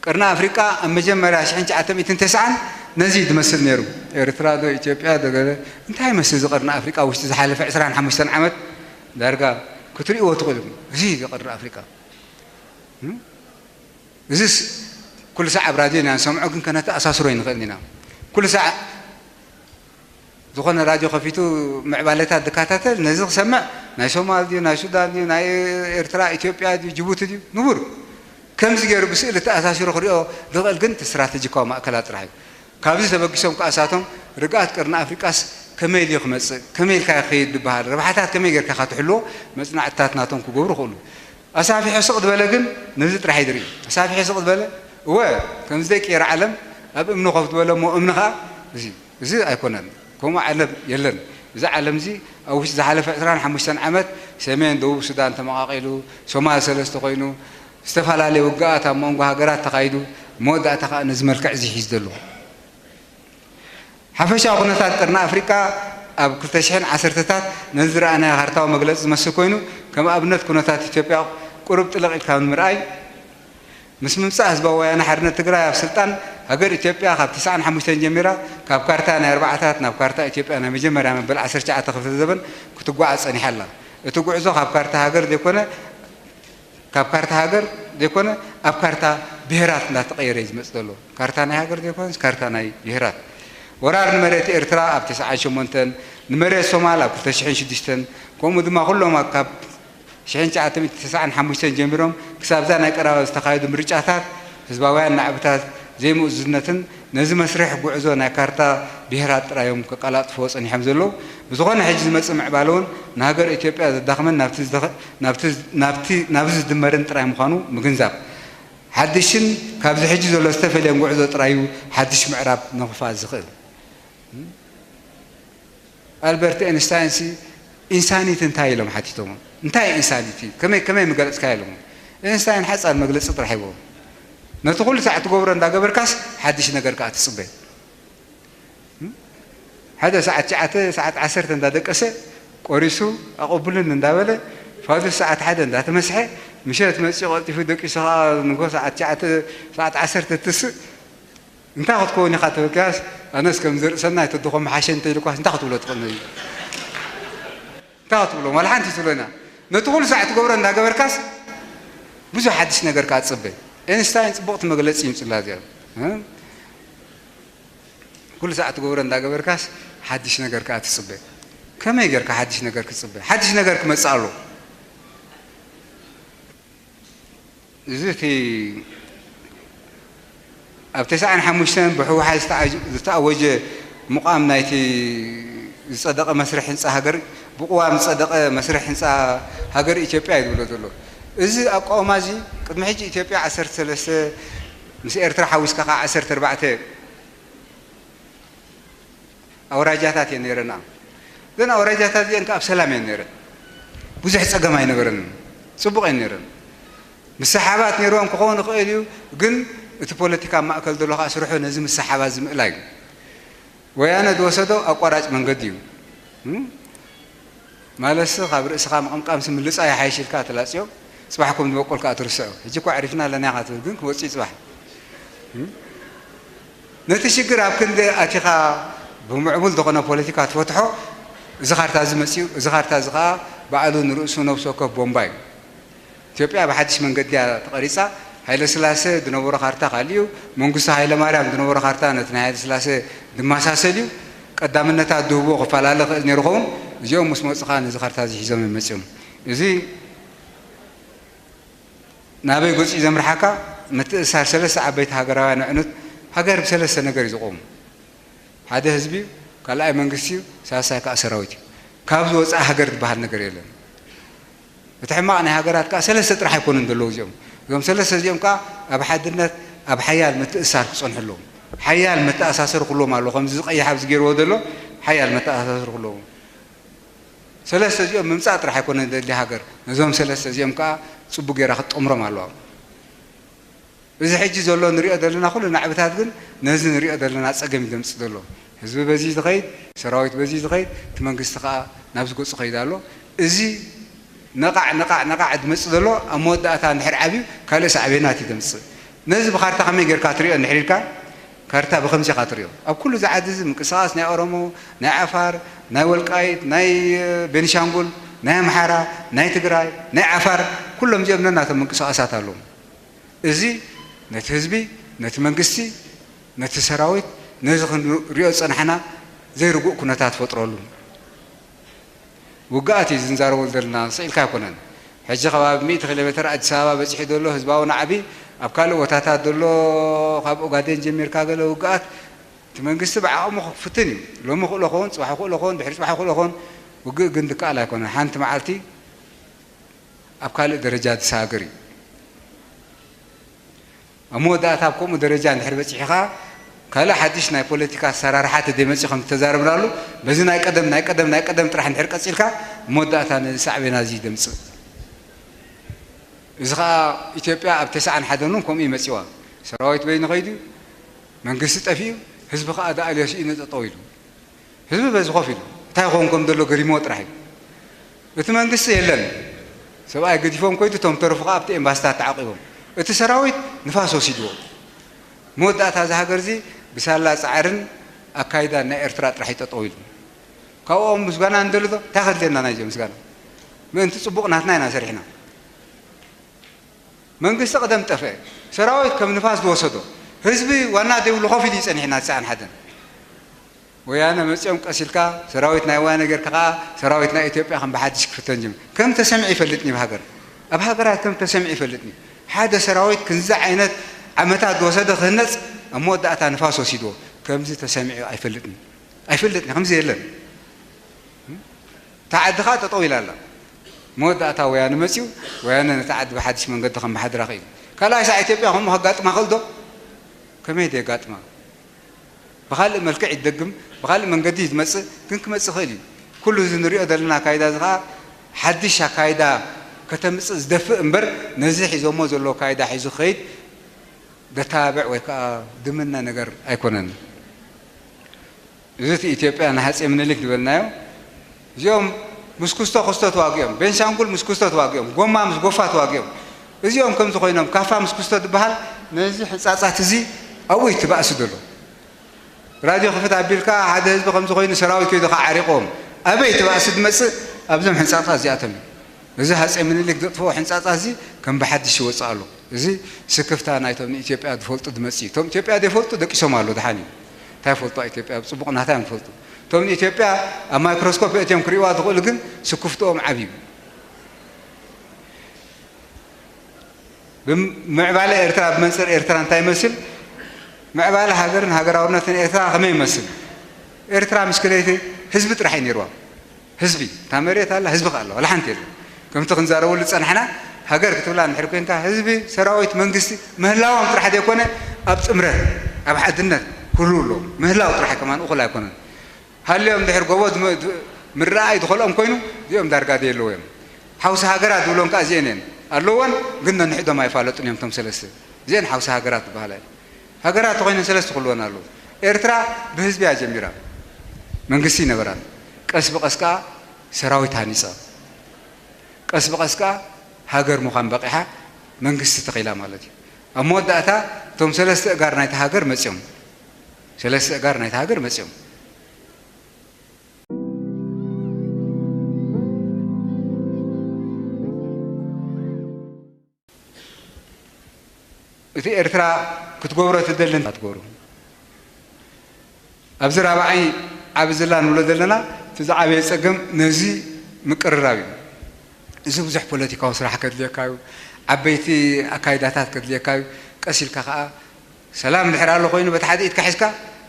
ቅርኒ ኣፍሪቃ ኣብ መጀመርያ ሽሕን ትሽዓተ ሚእትን ተስዓን ነዚ እዩ ዝመስል ነይሩ። ኤርትራ ዶ ኢትዮጵያ ዶ ገለ እንታይ ይመስል እዚ ቅርኒ ኣፍሪቃ ውሽጢ ዝሓለፈ ዕስራን ሓሙሽተን ዓመት ዳርጋ ክትርእይዎ ትኽእሉ ኢኹም። እዚ እዩ ቅርኒ ኣፍሪቃ። እም? እዚስ ኩሉ ሳዕ ኣብ ራድዮ ኢና ንሰምዖ፣ ግን ከነተኣሳስሮ ኣይንኽእልን ኢና። ኩሉ ሳዕ ዝኾነ ራድዮ ከፊቱ ምዕባለታት ዝከታተል፣ ነዚ ክሰምዕ ናይ ሶማል ድዩ፣ ናይ ሱዳን ድዩ፣ ናይ ኤርትራ፣ ኢትዮጵያ ድዩ፣ ጅቡቲ ድዩ፣ ንቡር። ከምዚ ገይሩ ብስእሊ ተኣሳሲሩ ክሪኦ ዝኽእል ግን እቲ ስትራተጂካዊ ማእከላት ጥራሕ እዩ። ካብዚ ተበጊሶም ከኣ እሳቶም ርግኣት ቅርኒ ኣፍሪቃስ ከመይ ኢሉ ክመጽእ፣ ከመይ ኢልካ ክኸይድ ዝበሃል፣ ረብሓታት ከመይ ጌርካ ኢኻ ትሕልዎ፣ መጽናዕትታት ናቶም ክገብሩ ይኽእሉ። ኣሳፊሑ ስቕ ዝበለ ግን ነዚ ጥራሕ እዩ ዝርኢ። ኣሳፊሑ ስቕ ዝበለ፣ እወ፣ ከምዚ ዘይቅየር ዓለም ኣብ እምኒ ኮፍ ዝበለ እሞ እምኒ ኸኣ እዚ፣ እዚ ኣይኮነን። ከምኡ ዓለም የለን። እዚ ዓለም እዚ ኣብ ውሽጢ ዝሓለፈ ዕስራን ሓሙሽተን ዓመት ሰሜን ደቡብ ሱዳን ተመቓቒሉ፣ ሶማል ሰለስተ ኮይኑ፣ ዝተፈላለየ ውግኣት ኣብ መንጎ ሃገራት ተኻይዱ፣ መወዳእታ ኸኣ ነዚ መልክዕ እዚ ሒዙ ዘሎ። ሓፈሻዊ ኩነታት ቅርኒ ኣፍሪቃ ኣብ ክልተ ሽሕን ዓሰርተታት ነዚ ዝረኣናዮ ካርታዊ መግለጺ ዝመስል ኮይኑ፣ ከም ኣብነት ኩነታት ኢትዮጵያ ቁሩብ ጥልቕ ኢልካ ንምርኣይ፣ ምስ ምምጻእ ህዝባዊ ወያነ ሓርነት ትግራይ ኣብ ስልጣን፣ ሃገር ኢትዮጵያ ካብ ተስዓን ሓሙሽተን ጀሚራ፣ ካብ ካርታ ናይ ኣርባዓታት ናብ ካርታ ኢትዮጵያ ናይ መጀመርያ መበል ዓሰርተ ትሽዓተ ክፍለ ዘበን ክትጓዓዝ ጸኒሓ ኣላ። እቲ ጉዕዞ ካብ ካርታ ሃገር ዘይኮነ፣ ካብ ካርታ ሃገር ዘይኮነ፣ ኣብ ካርታ ብሄራት እንዳተቐየረ እዩ ዝመጽእ ዘሎ። ካርታ ናይ ሃገር ዘይኮነስ፣ ካርታ ናይ ብሄራት። ወራር ንመሬት ኤርትራ ኣብ ተስዓን ሸሞንተን፣ ንመሬት ሶማል ኣብ ክልተ ሽሕን ሽዱሽተን፣ ከምኡ ድማ ኩሎም ኣብ፣ ካብ ሽሕን ትሽዓተ ሚእትን ተስዓን ሓሙሽተን ጀሚሮም ክሳብ እዛ ናይ ቀረባ ዝተኻየዱ ምርጫታት፣ ህዝባውያን ናዕብታት ዘይምእዙዝነትን ነዚ መስርሕ ጉዕዞ ናይ ካርታ ብሄራት ጥራይ እዮም ከቀላጥፍዎ ጸኒሖም ዘለዉ። ብዝኾነ ሕጂ ዝመጽእ ምዕባለ እውን ንሃገር ኢትዮጵያ ዘዳኽመን ናብቲ ዝደኸ-፣ ናብቲ፣ ናብቲ፣ ናብዚ ዝድመርን ጥራይ ምዃኑ ምግንዛብ። ሓድሽን ካብዚ ሕጂ ዘሎ ዝተፈልየን ጉዕዞ ጥራይ እዩ ሓድሽ ምዕራፍ ንምኽፋት ዝኽእል። ኣልበርት ኤንስታይንሲ ኢንሳኒቲ እንታይ ኢሎም ሓቲቶሞ? እንታይ እዩ ኢንሳኒቲ? ከመይ፣ ከመይ ምገለጽካዮ ኢሎሞ? ኤንስታይን ሓጻር መግለጺ ጥራሕ ሂቦም። ነቲ ኩሉ ሳዕ ትገብሮ እንዳገበርካስ ሓድሽ ነገር ከኣ ትጽበ። ሓደ ሰዓት ትሽዓተ፣ ሰዓት ዓሰርተ እንዳደቀሰ፣ ቆሪሱ ኣቐብሉኒ እንዳበለ፣ ፋዱስ ሰዓት ሓደ እንዳተመስሐ፣ ምሸት መጺኡ ቀልጢፉ ደቂሱ ከኣ ንግሆ ሰዓት ትሽዓተ፣ ሰዓት ዓሰርተ ትስእ፣ እንታይ ክትከውን ኢኻ ተበልካስ፣ ኣነስ ከም ዝርእሰና ኣይተድኾ መሓሸ እንተ ኢልኳስ እንታይ ክትብሎ ትኽእል ነዚ? እንታይ ክትብሎ? ዋላ ሓንቲ ትብሎ ኢና። ነቲ ኩሉ ሳዕ ትገብሮ እንዳገበርካስ ብዙሕ ሓድሽ ነገር ከኣ ትጽበ። ኤንስታይን ጽቡቕቲ መግለጺ ይምጽላ እዚኣ። እ? ኩሉ ሳዕ ትገብሮ እንዳገበርካስ ሓድሽ ነገር ከኣ ትጽበ። ከመይ ጌርካ ሓድሽ ነገር ክትጽበ? ሓድሽ ነገር ክመጽእ ኣሎ። እዚ እቲ ኣብ ተስዓን ሓሙሽተን ብህወሓት ዝተኣ-፣ ዝተኣወጀ ምቋም ናይቲ ዝጸደቐ መስርሕ ህንጻ ሃገር፣ ብቅዋም ዝጸደቐ መስርሕ ህንጻ ሃገር ኢትዮጵያ እዩ ዝብሎ ዘሎ። እዚ ኣቃውማ እዚ ቅድሚ ሕጂ ኢትዮጵያ ዓሰርተ ሰለስተ ምስ ኤርትራ ሓዊስካ ከዓ ዓሰርተ ኣርባዕተ ኣውራጃታት እየን ነይረና። እዘን ኣውራጃታት እዚአን ከኣ ኣብ ሰላም እየን ነይረን። ብዙሕ ጸገም ኣይነበረንን። ጽቡቕ እየን ነይረን። ምስሕሓባት ነይርወን ክኸውን ይኽእል እዩ፣ ግን እቲ ፖለቲካ ኣብ ማእከል ዘሎ ከኣ ስርሑ ነዚ ምስሕሓባት ዝምእላይ እዩ። ወያነ ዝወሰዶ ኣቋራጭ መንገዲ እዩ። እም? ማለትሲ ካብ ርእስኻ ምቕምቃምሲ ምልጻ ይሓይሽ ኢልካ ትላጽዮ፣ ጽባሕ ከም ዝበቁል ከኣ ትርስዖ። ሕጂ እኮ ኣዕሪፍና ኣለና ኢኻ ትብል፣ ግን ክወጽእ እዩ ጽባሕ። እም? ነቲ ሽግር ኣብ ክንዲ ኣቲኻ ብምዕቡል ዝኾነ ፖለቲካ ትፈትሖ፣ እዚ ካርታ እዚ መፂኡ፣ እዚ ካርታ እዚ ከዓ ባዕሉ ንርእሱ ነብሲ ወከፍ ቦምባ እዩ። ኢትዮጵያ ብሓድሽ መንገዲ እያ ተቐሪፃ። ሃይለ ስላሴ ዝነበሮ ካርታ ካልእ እዩ፣ መንግስቱ ሃይለ ማርያም ዝነበሮ ካርታ ነቲ ናይ ሃይለ ስላሴ ዝመሳሰል እዩ። ቀዳምነታት ዝህብዎ ክፈላለ ክእል ነይሩ ኸውን። እዚኦም ምስ መፁ ከዓ ነዚ ካርታ እዚ ሒዞም እዮም መፂኦም። እዚ ናበይ ገፁ እዩ ዘምርሓካ? ምትእስሳር ሰለስተ ዓበይቲ ሃገራውያን ኣዕኑድ። ሃገር ብሰለስተ ነገር እዩ ዝቖሙ። ሓደ ህዝቢ እዩ፣ ካልኣይ መንግስቲ እዩ፣ ሳልሳይ ከዓ ሰራዊት እዩ። ካብዚ ወፃኢ ሃገር ዝበሃል ነገር የለን። እቲ ሕማቕ ናይ ሃገራት ከዓ ሰለስተ ጥራሕ ኣይኮኑን ዘለዉ እዚኦም። እዞም ሰለስተ እዚኦም ከዓ ኣብ ሓድነት፣ ኣብ ሓያል ምትእስሳር ክፀንሑ ኣለዎም። ሓያል መተኣሳሰሪ ክህልዎም ኣለዎ። ከምዚ እዚ ቀይሕ ኣብዚ ገይርዎ ዘሎ ሓያል መተኣሳሰሪ ክህልዎም። ሰለስተ እዚኦም ምምፃእ ጥራሕ ኣይኮነን ዘድሊ ሃገር፣ ነዞም ሰለስተ እዚኦም ከዓ ፅቡቅ ጌራ ክትጠምሮም ኣለዋ። እዚ ሕጂ ዘሎ ንሪኦ ዘለና ኩሉ ናዕብታት ግን ነዚ ንሪኦ ዘለና ፀገም እዩ ዘምፅእ ዘሎ። ህዝቢ በዚ ዝኸይድ፣ ሰራዊት በዚ ዝኸይድ፣ እቲ መንግስቲ ከዓ ናብዚ ገፁ ከይድ ኣሎ። እዚ ነቓዕ ነቓዕ ነቓዕ ዝመፅእ ዘሎ ኣብ መወዳእታ እንድሕር ዓብዩ ካልእ ሳዕቤናት እዩ ዘምፅእ። ነዚ ብካርታ ከመይ ጌርካ ትሪኦ እንድሕር ኢልካ፣ ካርታ ብኸምዚ ኢኻ ትሪኦ። ኣብ ኩሉ እዚ ዓዲ እዚ ምንቅስቓስ ናይ ኦሮሞ፣ ናይ ዓፋር፣ ናይ ወልቃይት፣ ናይ ቤኒሻንጉል፣ ናይ ኣምሓራ፣ ናይ ትግራይ፣ ናይ ዓፋር፣ ኩሎም እዚኦም ነናቶም ምንቅስቓሳት ኣለዎም። እዚ ነቲ ህዝቢ፣ ነቲ መንግስቲ፣ ነቲ ሰራዊት፣ ነዚ ክንሪኦ ዝፀናሕና ዘይርጉእ ኩነታት ፈጥረሉ። ውግኣት እዩ ዝንዛረበሉ ዘለና፣ ስኢልካ ኣይኮነን። ሕጂ ከባቢ ሚእቲ ኪሎ ሜትር ኣዲስ ኣበባ በፂሑ ዘሎ ህዝባዊ ናዕቢ፣ ኣብ ካልእ ቦታታት ዘሎ፣ ካብ ኦጋዴን ጀሚርካ ገለ ውግኣት፣ እቲ መንግስቲ ብዓቕሙ ክፍትን እዩ። ሎሚ ክእሎ ኸውን፣ ፅባሕ ክእሎ ኸውን፣ ድሕሪ ፅባሕ ክእሎ ኸውን፣ ውግእ ግን ዝከኣል ኣይኮነን። ሓንቲ መዓልቲ ኣብ ካልእ ደረጃ ዝሰጋገር እዩ። ኣብ መወዳእታ ኣብ ከምኡ ደረጃ እንድሕር በፂሑ ኸዓ፣ ካልእ ሓድሽ ናይ ፖለቲካ ኣሰራርሓ ተደይመፂኡ ከም ዝተዛረብናሉ፣ በዚ ናይ ቀደም፣ ናይ ቀደም፣ ናይ ቀደም ጥራሕ እንድሕር ቀፂልካ፣ መወዳእታ ነዚ ሳዕቤና እዚ ደምፅእ። እዚ ኸዓ ኢትዮጵያ ኣብ ተስዓን ሓደን እውን ከምኡ እዩ መፂዋ። ሰራዊት በይኑ ኸይዱ፣ መንግስቲ ጠፊኡ፣ ህዝቢ ኸዓ ደኣ ኣልዮሲኡ ንጠጠው ኢሉ። ህዝቢ በዚ ኮፍ ኢሉ፣ እንታይ ይኸውን ከም ዘሎ ገሪምዎ ጥራሕ እዩ። እቲ መንግስቲ የለን። ሰብኣይ ገዲፎም ከይዱ፣ እቶም ተረፉ ኸዓ ኣብቲ ኤምባሲታት ተዓቂቦም። እቲ ሰራዊት ንፋስ ወሲድዎ። መወዳእታ እዚ ሃገር እዚ ብሳላ ጻዕርን ኣካይዳን ናይ ኤርትራ ጥራሕ እዩ ጠጠው ኢሉ። ካብኦም ምስጋና ንደሊ ዶ? እንታይ ከድልየና ናይዚኦም ምስጋና? ምእንቲ ጽቡቕ ናትና ኢና ሰሪሕና። መንግስቲ ቀደም ጠፍአ። ሰራዊት ከም ንፋስ ዝወሰዶ። ህዝቢ ዋና ዘይብሉ ኮፍ ኢሉ እዩ ጸኒሕና ትስዓን ሓደን። ወያነ መጺኦም ቀስ ኢልካ ሰራዊት ናይ ወያነ ጌርካ ከኣ ሰራዊት ናይ ኢትዮጵያ ከም ብሓድሽ ክፍተን ጀሚሩ። ከም ተሰሚዑ ይፈልጥን እዩ ኣብ ሃገር። ኣብ ሃገራት ከም ተሰሚዑ ይፈልጥን እዩ። ሓደ ሰራዊት ክንዚ ዓይነት ዓመታት ዝወሰደ ክህነጽ ኣብ መወዳእታ ንፋስ ወሲድዎ። ከምዚ ተሰሚዑ ኣይፈልጥን። ኣይፈልጥን። ከምዚ የለን። እታ ዓዲ ኸኣ ጠጠው ኢላ ኣላ። መወዳእታ ወያነ መጺኡ፣ ወያነ ነታ ዓዲ ብሓድሽ መንገዲ ከመሓድራ ክኢሉ። ካልኣይ ሳዕ ኢትዮጵያ ከምኡ ከጋጥማ ክእል ዶ? ከመይ ደየጋጥማ? ብኻልእ መልክዕ ይደግም፣ ብኻልእ መንገዲ እዩ ዝመጽእ፣ ግን ክመጽእ ይኽእል እዩ። ኩሉ እዚ ንሪኦ ዘለና ኣካይዳ እዚ ኸኣ ሓድሽ ኣካይዳ ከተምጽእ ዝደፍእ እምበር፣ ነዚ ሒዞሞ ዘለዉ ኣካይዳ ሒዙ ክኸይድ ደተባብዕ ወይ ከኣ ድምነ ነገር ኣይኮነን። እዚ እቲ ኢትዮጵያ ንሃጼ ምኒልክ ዝበልናዮ፣ እዚኦም ምስ ኩስቶ ኩስቶ ተዋጊኦም፣ ቤንሻንጉል ምስ ኩስቶ ተዋጊኦም፣ ጎማ ምስ ጎፋ ተዋጊኦም፣ እዚኦም ከምዚ ኮይኖም፣ ካፋ ምስ ኩስቶ ዝበሃል፣ ነዚ ሕንጻጻት እዚ ኣብኡ እዩ እቲ ባእሲ ዘሎ። ራድዮ ክፍት ኣቢልካ፣ ሓደ ህዝቢ ከምዚ ኮይኑ ሰራዊት ከይዱ ከዓ ዓሪቕዎም። ኣበይ እቲ ባእሲ ዝመጽእ? ኣብዞም ሕንጻጻት እዚኣቶም እዩ። እዚ ሃጼ ምኒልክ ዘጥፍኦ ሕንጻጻት እዚ ከም ብሓድሽ ይወጽእ ኣሎ። እዚ ስክፍታ ናይቶም ንኢትዮጵያ ዝፈልጡ ዝመጽእ እዩ። እቶም ኢትዮጵያ ዘይፈልጡ ደቂሶም ኣሎ፣ ደሓን እዩ። እንታይ ይፈልጡ ኣብ ኢትዮጵያ? ጽቡቕ ናታ እዮም ዝፈልጡ። እቶም ንኢትዮጵያ ኣብ ማይክሮስኮፕ ኣእትዮም ክርእይዋ ዝኽእሉ ግን ስክፍትኦም ዓብዩ። ብምዕባለ ኤርትራ፣ ብመንጽር ኤርትራ እንታይ ይመስል? ምዕባለ ሃገርን ሃገራውነትን ኤርትራ ከመይ ይመስል? ኤርትራ ምሽክለይቲ ህዝቢ ጥራሕ እዩ ነይርዋ። ህዝቢ፣ እታ መሬት ኣላ፣ ህዝቢ ከኣ ኣለዋ፣ ዋላ ሓንቲ የለን። ከምቲ ክንዛረበሉ ዝጸናሕና፣ ሃገር ክትብላ እንድሕር ኮንካ፣ ህዝቢ፣ ሰራዊት፣ መንግስቲ ምህላዎም ጥራሕ ዘይኮነ፣ ኣብ ጥምረት፣ ኣብ ሓድነት ክህልዉ ኣለዎም። ምህላው ጥራሕ ከማን እኹል ኣይኮነን። ሃልዮም ድሕር ጎቦ ዝመ-፣ ዝ-፣ ምረኣይ ዝኸልኦም ኮይኑ፣ እዚኦም ዳርጋ ዘየለዉ እዮም። ሓውሲ ሃገራት ዝብሎም ከኣ እዚኤን እየን። ኣለወን፣ ግን ነንሕዶም ኣይፋለጡን እዮም እቶም ሰለስተ። እዚኤን ሓውሲ ሃገራት ዝበሃላ እየን። ሃገራት ተኾይነን ሰለስተ ክህልወን ኣለዎ። ኤርትራ ብህዝቢ እያ ጀሚራ። መንግስቲ ይነበራን። ቀስ ብቐስ ከኣ ሰራዊት ሃኒጻ። ቀስ ብቐስ ከኣ ሃገር ምዃን በቒሓ መንግስቲ ተኺላ ማለት እዩ። ኣብ መወዳእታ እቶም ሰለስተ እጋር ናይታ ሃገር መጺኦም። ሰለስተ እጋር ናይታ ሃገር መጺኦም። እቲ ኤርትራ ክትገብሮ ትደሊ ትገብሩ። ኣብዚ ራብዓይ ዓቢ ዝላ ንብሎ ዘለና እቲ ዝዓበየ ጸገም ነዚ ምቅርራብ እዩ። እዚ ብዙሕ ፖለቲካዊ ስራሕ ከድልየካ እዩ። ዓበይቲ ኣካይዳታት ከድልየካ እዩ። ቀስ ኢልካ ከኣ ሰላም እንድሕር ኣሎ ኮይኑ በቲ ሓደ ኢድካ ሒዝካ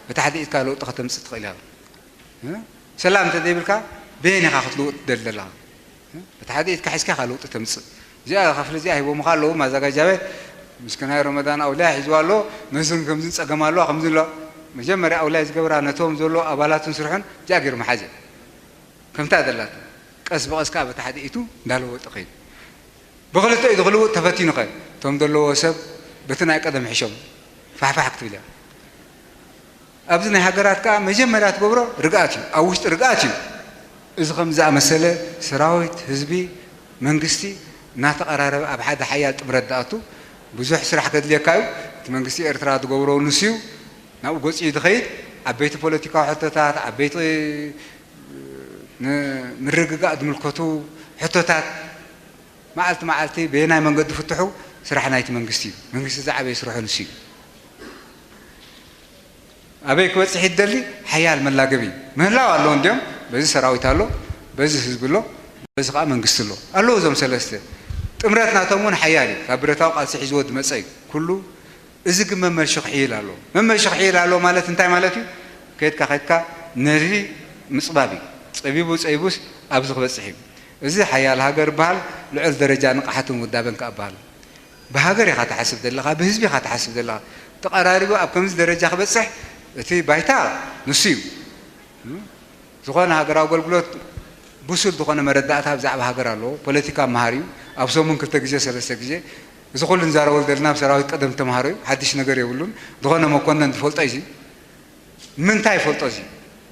በቲ ሓደ ኢድካ ለውጢ ከተምጽእ ትኽእል ኢኻ። እ? ሰላም እንተዘይብልካ በየን ኢኻ ክትልውጥ ትደሊ ዘለኻ? እ? በቲ ሓደ ኢድካ ሒዝካ ኢኻ ለውጢ ተምጽእ። እዚኣ ክፍሊ እዚኣ ሂቦምኻ ኣለዉ ማዘጋጃ ቤት። ምስክናይ ረመዳን ኣውልያ ሒዝዋ ኣሎ። ነዝን ከምዝን ጸገም ኣለዋ ከምዚ ኣሎ። መጀመርያ ኣውልያ ዝገብራ ነቶም ዘሎ ኣባላትን ስርሑን እዚኣ ገይሩ መሓዘ። ከምታ ዘላቶ ቀስ ብቐስ ከኣ በቲ ሓደ ኢቱ እንዳለወጠ ከይዱ። ብኽልተ ኢዱ ክልውጥ ተፈቲኑ ኸ እቶም ዘለዎ ሰብ በቲ ናይ ቀደም ሕሾም ፋሕፋሕ ክትብል እያ። ኣብዚ ናይ ሃገራት ከኣ መጀመርያ ትገብሮ ርግኣት እዩ። ኣብ ውሽጢ ርግኣት እዩ። እዚ ከም ዝኣመሰለ ሰራዊት፣ ህዝቢ፣ መንግስቲ እናተቐራረበ ኣብ ሓደ ሓያል ጥምረት ዝኣቱ ብዙሕ ስራሕ ከድልየካ እዩ። እቲ መንግስቲ ኤርትራ ዝገብሮ ንሱ እዩ። ናብኡ ገጺኡ ዝኸይድ ዓበይቲ ፖለቲካዊ ሕቶታት፣ ዓበይቲ ንምርግጋእ ዝምልከቱ ሕቶታት መዓልቲ መዓልቲ በየናይ መንገዲ ፍትሑ ስራሕ ናይቲ መንግስቲ እዩ። መንግስቲ ዝዓበየ ስርሑ ንሱ እዩ። ኣበይ ክበጽሕ ይደሊ? ሓያል መላገቢ ምህላው ኣለዎ። እንዲኦም በዚ ሰራዊት ኣሎ፣ በዚ ህዝቢ ኣሎ፣ በዚ ከዓ መንግስቲ ኣሎ። ኣለዉ እዞም ሰለስተ። ጥምረት ናቶም እውን ሓያል እዩ። ካብ ብረታዊ ቃልሲ ሒዝዎ ዝመጸ እዩ። ኩሉ እዚ ግን መመልሹ ክሕይል ኣለዎ። መመልሹ ክሕይል ኣለዎ ማለት እንታይ ማለት እዩ? ከይድካ ከይድካ ነዚ ምጽባብ እዩ። ጸቢቡ ጸቢቡስ ኣብዚ ክበጽሕ እዩ። እዚ ሓያል ሃገር ይበሃል። ልዑል ደረጃ ንቕሓትን ውዳበን ከኣ ይበሃል። ብሃገር ኢኻ ትሓስብ ዘለኻ፣ ብህዝቢ ኢኻ ትሓስብ ዘለኻ። ተቐራሪቡ ኣብ ከምዚ ደረጃ ክበጽሕ እቲ ባይታ ንሱ እዩ። ዝኾነ ሃገራዊ ኣገልግሎት ብሱል ዝኾነ መረዳእታ ብዛዕባ ሃገር ኣለዎ። ፖለቲካ መሃር እዩ። ኣብ ሰሙን ክልተ ግዜ ሰለስተ ግዜ እዚ ኩሉ ንዛረበሉ ዘለና ኣብ ሰራዊት ቀደም ተምሃሮ እዩ። ሓድሽ ነገር የብሉን። ዝኾነ መኮነን ዝፈልጦ እዩ። እዚ ምንታይ ይፈልጦ? እዚ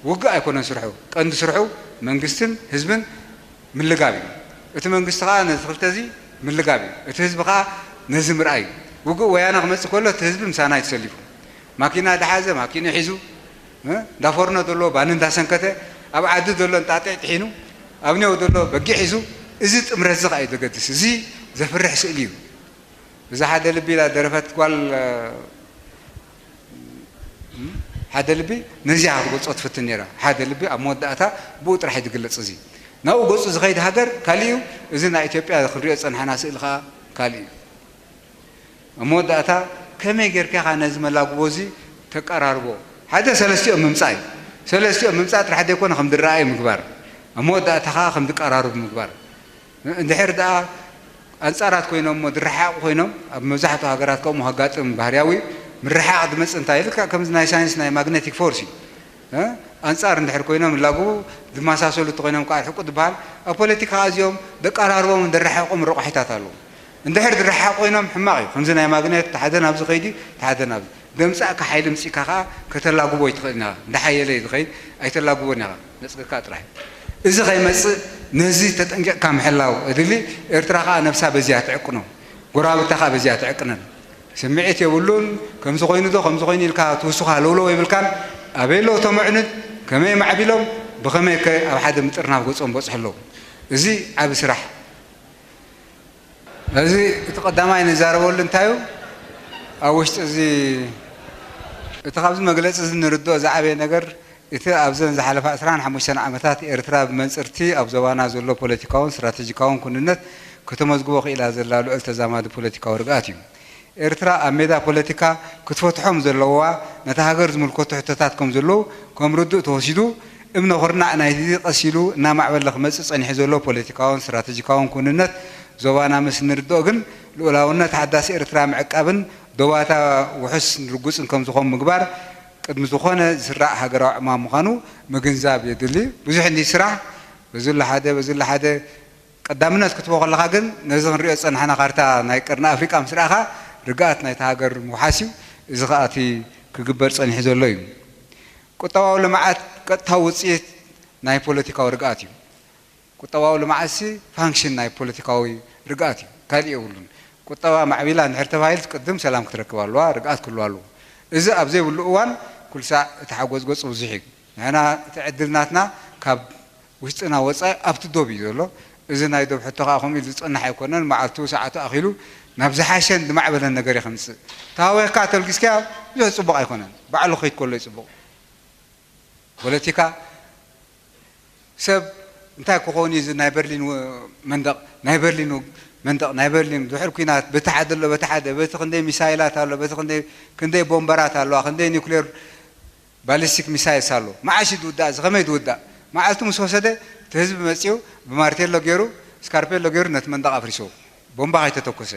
ውግእ ኣይኮነን ስርሑ። ቀንዲ ስርሑ መንግስትን ህዝብን ምልጋብ እዩ። እቲ መንግስቲ ከዓ ነዚ ክልተ እዚ ምልጋብ እዩ። እቲ ህዝቢ ከዓ ነዚ ምርኣይ እዩ። ውግእ ወያነ ክመፅእ ከሎ እቲ ህዝቢ ምሳና እዩ ተሰሊፉ። ማኪና ዝሓዘ ማኪና ሒዙ፣ እ፣ እንዳ ፎርኖ ዘሎ ባኒ እንዳሰንከተ፣ ኣብ ዓዲ ዘሎ እንጣጢዕ ጥሒኑ፣ ኣብ ኔው ዘሎ በጊዕ ሒዙ፣ እዚ ጥምረት እዚ ከዓ እዩ ዘገድስ። እዚ ዘፍርሕ ስእሊ እዩ። እዛ ሓደ ልቢ ኢላ ደረፈት ጓል፣ እ፣ ሓደ ልቢ ነዚኣ ክትገልጾ ትፍትን ነይራ። ሓደ ልቢ ኣብ መወዳእታ ብኡ ጥራሕ እዩ ዝግለጽ። እዚ ናብኡ ገጹ ዝኸይድ ሃገር ካሊእ እዩ። እዚ ናይ ኢትዮጵያ ክንሪኦ ዝጸናሕና ስእሊ ከኣ ካሊእ እዩ። ኣብ መወዳእታ ከመይ ጌርካ ኢኻ ነዚ መላግቦ እዚ ተቀራርቦ? ሓደ ሰለስቲኦም ምምጻእ እዩ። ሰለስቲኦም ምምጻእ ጥራሕ ዘይኮነ ከም ዝረኣዩ ምግባር፣ ኣብ መወዳእታ ከኣ ከም ዝቀራረቡ ምግባር። እንድሕር ደኣ ኣንጻራት ኮይኖም እሞ ዝረሓሓቑ ኮይኖም፣ ኣብ መብዛሕትኡ ሃገራት ከምኡ ከጋጥም ባህርያዊ እዩ። ምርሕሓቕ ዝመጽእ እንታይ ልክዕ ከምዚ ናይ ሳይንስ ናይ ማግኔቲክ ፎርስ እዩ። እ? ኣንጻር እንድሕር ኮይኖም ይላግቡ፣ ዝመሳሰሉ እንተኾይኖም ከኣ ርሕቁ ዝበሃል። ኣብ ፖለቲካ ኣዝዮም ደቀራርቦምን ደረሓሕቆምን ረቋሒታት ኣለዉ። እንድሕር ዝረሓሓቑ ኮይኖም ሕማቕ እዩ። ከምዚ ናይ ማግኔት፣ እቲ ሓደ ናብዚ ከይዱ፣ እቲ ሓደ ናብዚ። ዘምጻእካ ሓይሊ ምጺእካ ከኣ ከተላግቦ ኣይትኽእልን ኢኻ። እንዳሓየለ እዩ ዝኸይድ፣ ኣይተላግቦን ኢኻ። ነጽግካ ጥራሕ። እዚ ከይመጽእ ነዚ ተጠንቂቕካ ምሕላው እድሊ። ኤርትራ ከኣ ነብሳ በዚያ ትዕቅኖ፣ ጎረባብታ ከኣ በዚያ ትዕቅነን። ስምዒት የብሉን። ከምዚ ኮይኑ ዶ፣ ከምዚ ኮይኑ ኢልካ ትውስኻ ለውለው የብልካን። ኣበይ ኣለዉ እቶም ኣዕኑድ? ከመይ ማዕቢሎም? ብኸመይ ከ ኣብ ሓደ ምጥርናፍ ገጾም በጽሑ ኣለዉ? እዚ ዓቢ ስራሕ። እዚ እቲ ቀዳማይ ንዛረበሉ እንታይ እዩ? ኣብ ውሽጢ እዚ፣ እቲ ካብዚ መግለጺ እዚ ንርድኦ ዝዓበየ ነገር፣ እቲ ኣብዘን ዝሓለፋ ዕስራን ሓሙሽተን ዓመታት ኤርትራ ብመንጽርቲ ኣብ ዞባና ዘሎ ፖለቲካውን ስትራተጂካውን ኩንነት ከተመዝግቦ ክኢላ ዘላ ልዑል ተዛማዲ ፖለቲካዊ ርግኣት እዩ። ኤርትራ ኣብ ሜዳ ፖለቲካ ክትፈትሖም ዘለዋ ነታ ሃገር ዝምልከቱ ሕቶታት ከም ዘለዉ ከም ርዱእ ተወሲዱ፣ እምነ ኩርናዕ ናይቲ ቀስ ኢሉ እናማዕበለ ክመጽእ ጸኒሑ ዘሎ ፖለቲካውን ስትራተጂካውን ኩንነት ዞባና ምስ እንርድኦ ግን፣ ልኡላውነት ሓዳስ ኤርትራ ምዕቃብን ዶባታ ውሑስን ርጉጽን ከም ዝኾን ምግባር ቅድሚ ዝኾነ ዝስራዕ ሃገራዊ ዕማም ምዃኑ ምግንዛብ የድሊ። ብዙሕ እንዲ ስራሕ፣ በዚ ኣሎ ሓደ፣ በዚ ኣሎ ሓደ፣ ቀዳምነት ክትቦ ከለኻ ግን ነዚ ክንሪኦ ዝጸናሕና ካርታ ናይ ቀርኒ ኣፍሪቃ ምስ ረኣኻ ርግኣት ናይታ ሃገር ምውሓስ እዩ። እዚ ከኣ እቲ ክግበር ጸኒሑ ዘሎ እዩ። ቁጠባዊ ልምዓት ቀጥታዊ ውጽኢት ናይ ፖለቲካዊ ርግኣት እዩ። ቁጠባዊ ልምዓትሲ ፋንክሽን ናይ ፖለቲካዊ ርግኣት እዩ፣ ካልእ የብሉን። ቁጠባ ማዕቢላ እንድሕር ተባሂሉስ ቅድም ሰላም ክትረክብ ኣለዋ፣ ርግኣት ክህልዋ ኣለዎ። እዚ ኣብ ዘይብሉ እዋን ኩሉ ሳዕ እቲ ሓጎጽጎጽ ብዙሕ እዩ። ንሕና እቲ ዕድል ናትና ካብ ውሽጥና ወጻኢ ኣብቲ ዶብ እዩ ዘሎ። እዚ ናይ ዶብ ሕቶ ከኣ ከምኡ ኢሉ ዝጸንሕ ኣይኮነን። መዓልቱ ሰዓቱ ኣኺሉ ናብ ዝሓሸን ዝማዕበለን ነገር እየ ከምፅእ። ተሃዊኽካ ተልጊስካዮ ብዙሕ ፅቡቕ ኣይኮነን። ባዕሉ ክኸይድ ከሎ እዩ ፅቡቕ። ፖለቲካ ሰብ እንታይ ክኸውን እዩ? እዚ ናይ በርሊን መንደቕ ናይ በርሊን መንደቕ ናይ በርሊን ድሕር ኩናት በቲ ሓደ ኣሎ፣ በቲ ሓደ በቲ ክንደይ ሚሳይላት ኣሎ፣ በቲ ክንደይ ክንደይ ቦምበራት ኣለዋ፣ ክንደይ ኒውክሌር ባሊስቲክ ሚሳይልስ ኣሎ። መዓሽ እዩ ዝውዳእ? እዚ ከመይ ዝውዳእ? መዓልቱ ምስ ወሰደ እቲ ህዝቢ መፂኡ ብማርቴሎ ገይሩ ስካርፔሎ ገይሩ ነቲ መንደቕ ኣፍሪስዎ፣ ቦምባ ከይተተኮሰ።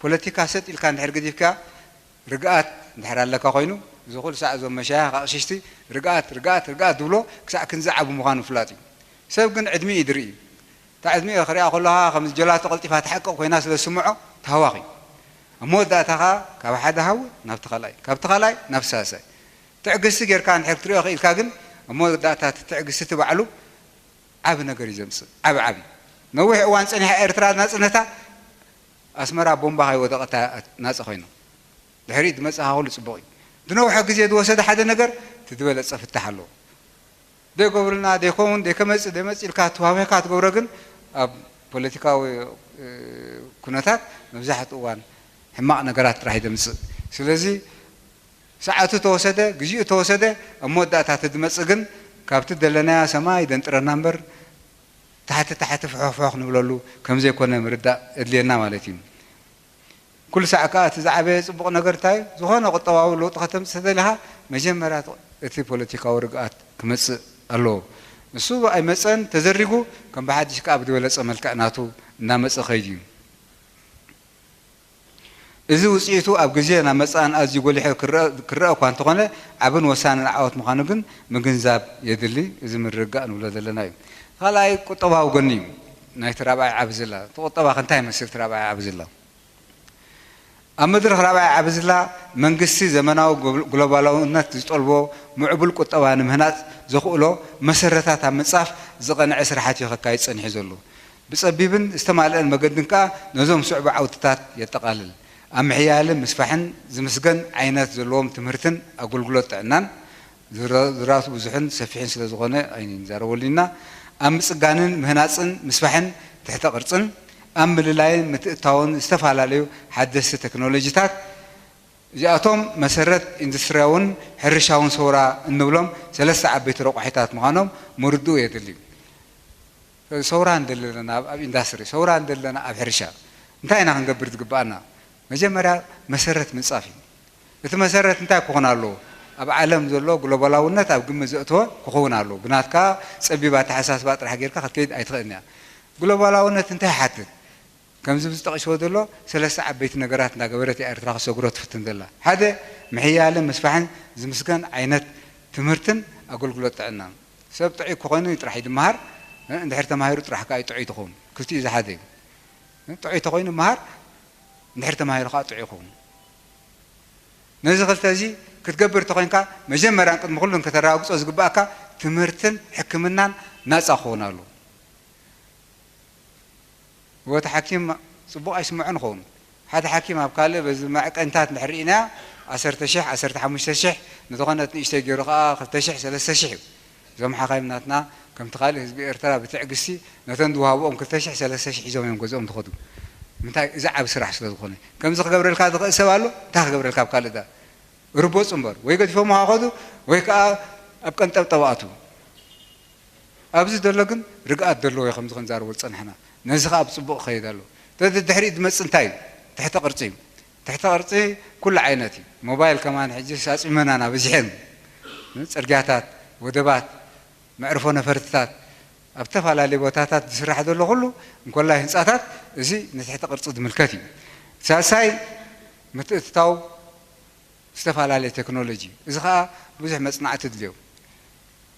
ፖለቲካ ሰጥ ኢልካ እንድሕር ገዲፍካ ርግኣት እንድሕር ኣለካ ኮይኑ፣ እዚ ኩሉ ሳዕ እዞም መሻይኽ ኣቕሽሽቲ ርግኣት ርግኣት ርግኣት ዝብሎ ክሳዕ ክንዚ ዓቢ ምዃኑ ፍላጥ እዩ። ሰብ ግን ዕድሚኡ እዩ ዝርኢ። እታ ዕድሚኡ ክሪኣ ከለኻ ከም ጀላቶ ቀልጢፋ ትሓቅቕ ኮይና ስለ ዝስምዖ ተሃዋኺ። ኣብ መወዳእታ ኸኣ ካብ ሓደ ሃዊ ናብቲ ካልኣይ፣ ካብቲ ካልኣይ ናብ ሳልሳይ። ትዕግስቲ ጌርካ እንድሕር ክትሪኦ ክኢልካ ግን ኣብ መወዳእታ እቲ ትዕግስቲ እቲ ባዕሉ ዓቢ ነገር እዩ ዘምጽእ። ዓቢ ዓቢ። ነዊሕ እዋን ጸኒሓ ኤርትራ ናጽነታ ኣስመራ ቦምባ ከይወደቐታ ናጸ ኮይና። ድሕሪት ዝመጽእ ኩሉ ጽቡቕ እዩ። ዝነውሐ ግዜ ዝወሰደ ሓደ ነገር እቲ ዝበለጸ ፍታሕ ኣለዎ። ዘይገብሩልና ዘይከውን ዘይከመጽእ ዘይመጽእ ኢልካ ተዋሂካ ትገብሮ ግን ኣብ ፖለቲካዊ ኩነታት መብዛሕትኡ እዋን ሕማቕ ነገራት ጥራሕ እዩ ዘምጽእ። ስለዚ ሰዓቱ ተወሰደ፣ ግዜኡ ተወሰደ፣ ኣብ መወዳእታ እቲ ዝመጽእ ግን ካብቲ ዘለናዮ ሰማይ ደንጥረና እምበር ታሕቲ ታሕቲ ፍሖፍሖ ክንብለሉ ከም ዘይኮነ ምርዳእ የድልየና ማለት እዩ። ኩሉ ሳዕ ከኣ እቲ ዝዓበየ ጽቡቕ ነገር እንታይ እዩ? ዝኾነ ቁጠባዊ ለውጢ ከተምጽእ ተደሊኻ መጀመርያ እቲ ፖለቲካዊ ርግኣት ክመጽእ ኣለዎ። እሱ ኣይመጸን ተዘሪጉ ከም ብሓድሽ ከኣ ብዝበለጸ መልክዕ ናቱ እናመጸ ከይድ እዩ። እዚ ውጽኢቱ ኣብ ግዜ ናብ መጻእን ኣዝዩ ጎሊሑ ክረአ እኳ እንተኾነ ዓብን ወሳንን ዓወት ምዃኑ ግን ምግንዛብ የድሊ። እዚ ምርግጋእ ንብሎ ዘለና እዩ። ካልኣይ ቁጠባዊ ጎኒ እዩ ናይቲ ራብዓይ ዓቢ ዝላ። እቲ ቁጠባ ከ እንታይ ይመስል እቲ ራብዓይ ዓቢ ዝላ? ኣብ መድረኽ ራብዓይ ዓቢ ዝላ መንግስቲ ዘመናዊ ግሎባላውነት ዝጠልቦ ምዕቡል ቁጠባ ንምህናጽ ዘኽእሎ መሰረታት ኣብ ምንጻፍ ዝቐንዐ ስራሓት እዩ ከካይድ ጸኒሑ ዘሎ። ብጸቢብን ዝተማልአን መገድን ከኣ ነዞም ስዕቡ ዓውድታት የጠቓልል። ኣብ ምሕያልን ምስፋሕን ዝምስገን ዓይነት ዘለዎም ትምህርትን ኣገልግሎት ጥዕናን ዝራቱ ብዙሕን ሰፊሕን ስለ ዝኾነ ኣይንዛረበሉ ኢና። ኣብ ምጽጋንን ምህናጽን ምስፋሕን ትሕተ ቅርጽን ኣብ ምልላይን ምትእታውን ዝተፈላለዩ ሓደስቲ ቴክኖሎጂታት እዚኣቶም መሰረት ኢንዱስትሪያውን ሕርሻውን ሰውራ እንብሎም ሰለስተ ዓበይቲ ረቋሒታት ምዃኖም ምርድኡ የድሊ። ሰውራ እንደለና ኣብ ኢንዳስትሪ፣ ሰውራ እንደለና ኣብ ሕርሻ እንታይ ኢና ክንገብር ዝግባኣና? መጀመርያ መሰረት ምንጻፍ እዩ። እቲ መሰረት እንታይ ክኾን ኣለዎ? ኣብ ዓለም ዘሎ ግሎባላውነት ኣብ ግምት ዘእተወ ክኸውን ኣለዎ። ብናትካ ጸቢብ ኣተሓሳስባ ጥራሕ ጌርካ ክትከይድ ኣይትኽእልን እያ። ግሎባላውነት እንታይ ይሓትት? ከምዚ ብዝጠቕስዎ ዘሎ ሰለስተ ዓበይቲ ነገራት እንዳገበረት እያ ኤርትራ ክሰግሮ ትፍትን ዘላ። ሓደ ምሕያልን ምስፋሕን ዝምስገን ዓይነት ትምህርትን ኣገልግሎት ጥዕናን። ሰብ ጥዑይ ክኾይኑ ጥራሕ እዩ ዝመሃር። እንድሕር ተማሂሩ ጥራሕ ከኣ እዩ ጥዑይ ትኸውን። ክልቲኡ እዚ ሓደ እዩ። ጥዑይ ተኾይኑ ይመሃር፣ እንድሕር ተማሂሩ ከኣ ጥዑይ ይኸውን። ነዚ ክልተ እዚ ክትገብር ተኾይንካ መጀመርያን ቅድሚ ኩሉን ከተረጋግጾ ዝግባኣካ ትምህርትን ሕክምናን ናጻ ክኸውን ኣለዎ። ወቲ ሓኪም ጽቡቕ ኣይስምዖን ይኸውን። ሓደ ሓኪም ኣብ ካልእ በዚ መዕቀንታት እንድሕር ርኢናዮ ዓሰርተ ሽሕ፣ ዓሰርተ ሓሙሽተ ሽሕ፣ ንዝኾነት ንእሽተይ ገይሩ ከኣ ክልተ ሽሕ፣ ሰለስተ ሽሕ እዩ። እዞም ሓኻይም ናትና ከምቲ ካልእ ህዝቢ ኤርትራ ብትዕግስቲ ነተን ዝወሃብኦም ክልተ ሽሕ፣ ሰለስተ ሽሕ ሒዞም እዮም ገዝኦም ዝኸዱ። ምንታይ? እዚ ዓቢ ስራሕ ስለ ዝኾነ። ከምዚ ክገብረልካ ዝኽእል ሰብ ኣሎ? እንታይ ክገብረልካ ኣብ ካልእ ደኣ? ርቦጽ እምበር። ወይ ገዲፎም ከኸዱ ወይ ከኣ ኣብ ቀንጠብጠብ ኣትዉ። ኣብዚ ዘሎ ግን ርግኣት ዘለዎ እዩ፣ ከምዚ ክንዛረቦ ዝጸናሕና። ነዚ ከኣ ብጽቡቕ ክኸይድ ኣለዎ። ተዚ ድሕሪኡ ዝመጽእ እንታይ እዩ? ትሕተ ቅርጺ እዩ። ትሕተ ቅርጺ ኩሉ ዓይነት እዩ። ሞባይል ከማን ሕጂ ኣጽሚመናና በዚሐን። ጽርግያታት፣ ወደባት፣ መዕርፎ ነፈርትታት፣ ኣብ ዝተፈላለዩ ቦታታት ዝስራሕ ዘሎ ኩሉ እንኮላይ ህንጻታት፣ እዚ ንትሕተ ቅርጺ ዝምልከት እዩ። ሳልሳይ ምትእትታው ዝተፈላለየ ቴክኖሎጂ፣ እዚ ኸኣ ብዙሕ መጽናዕቲ ድልዮ።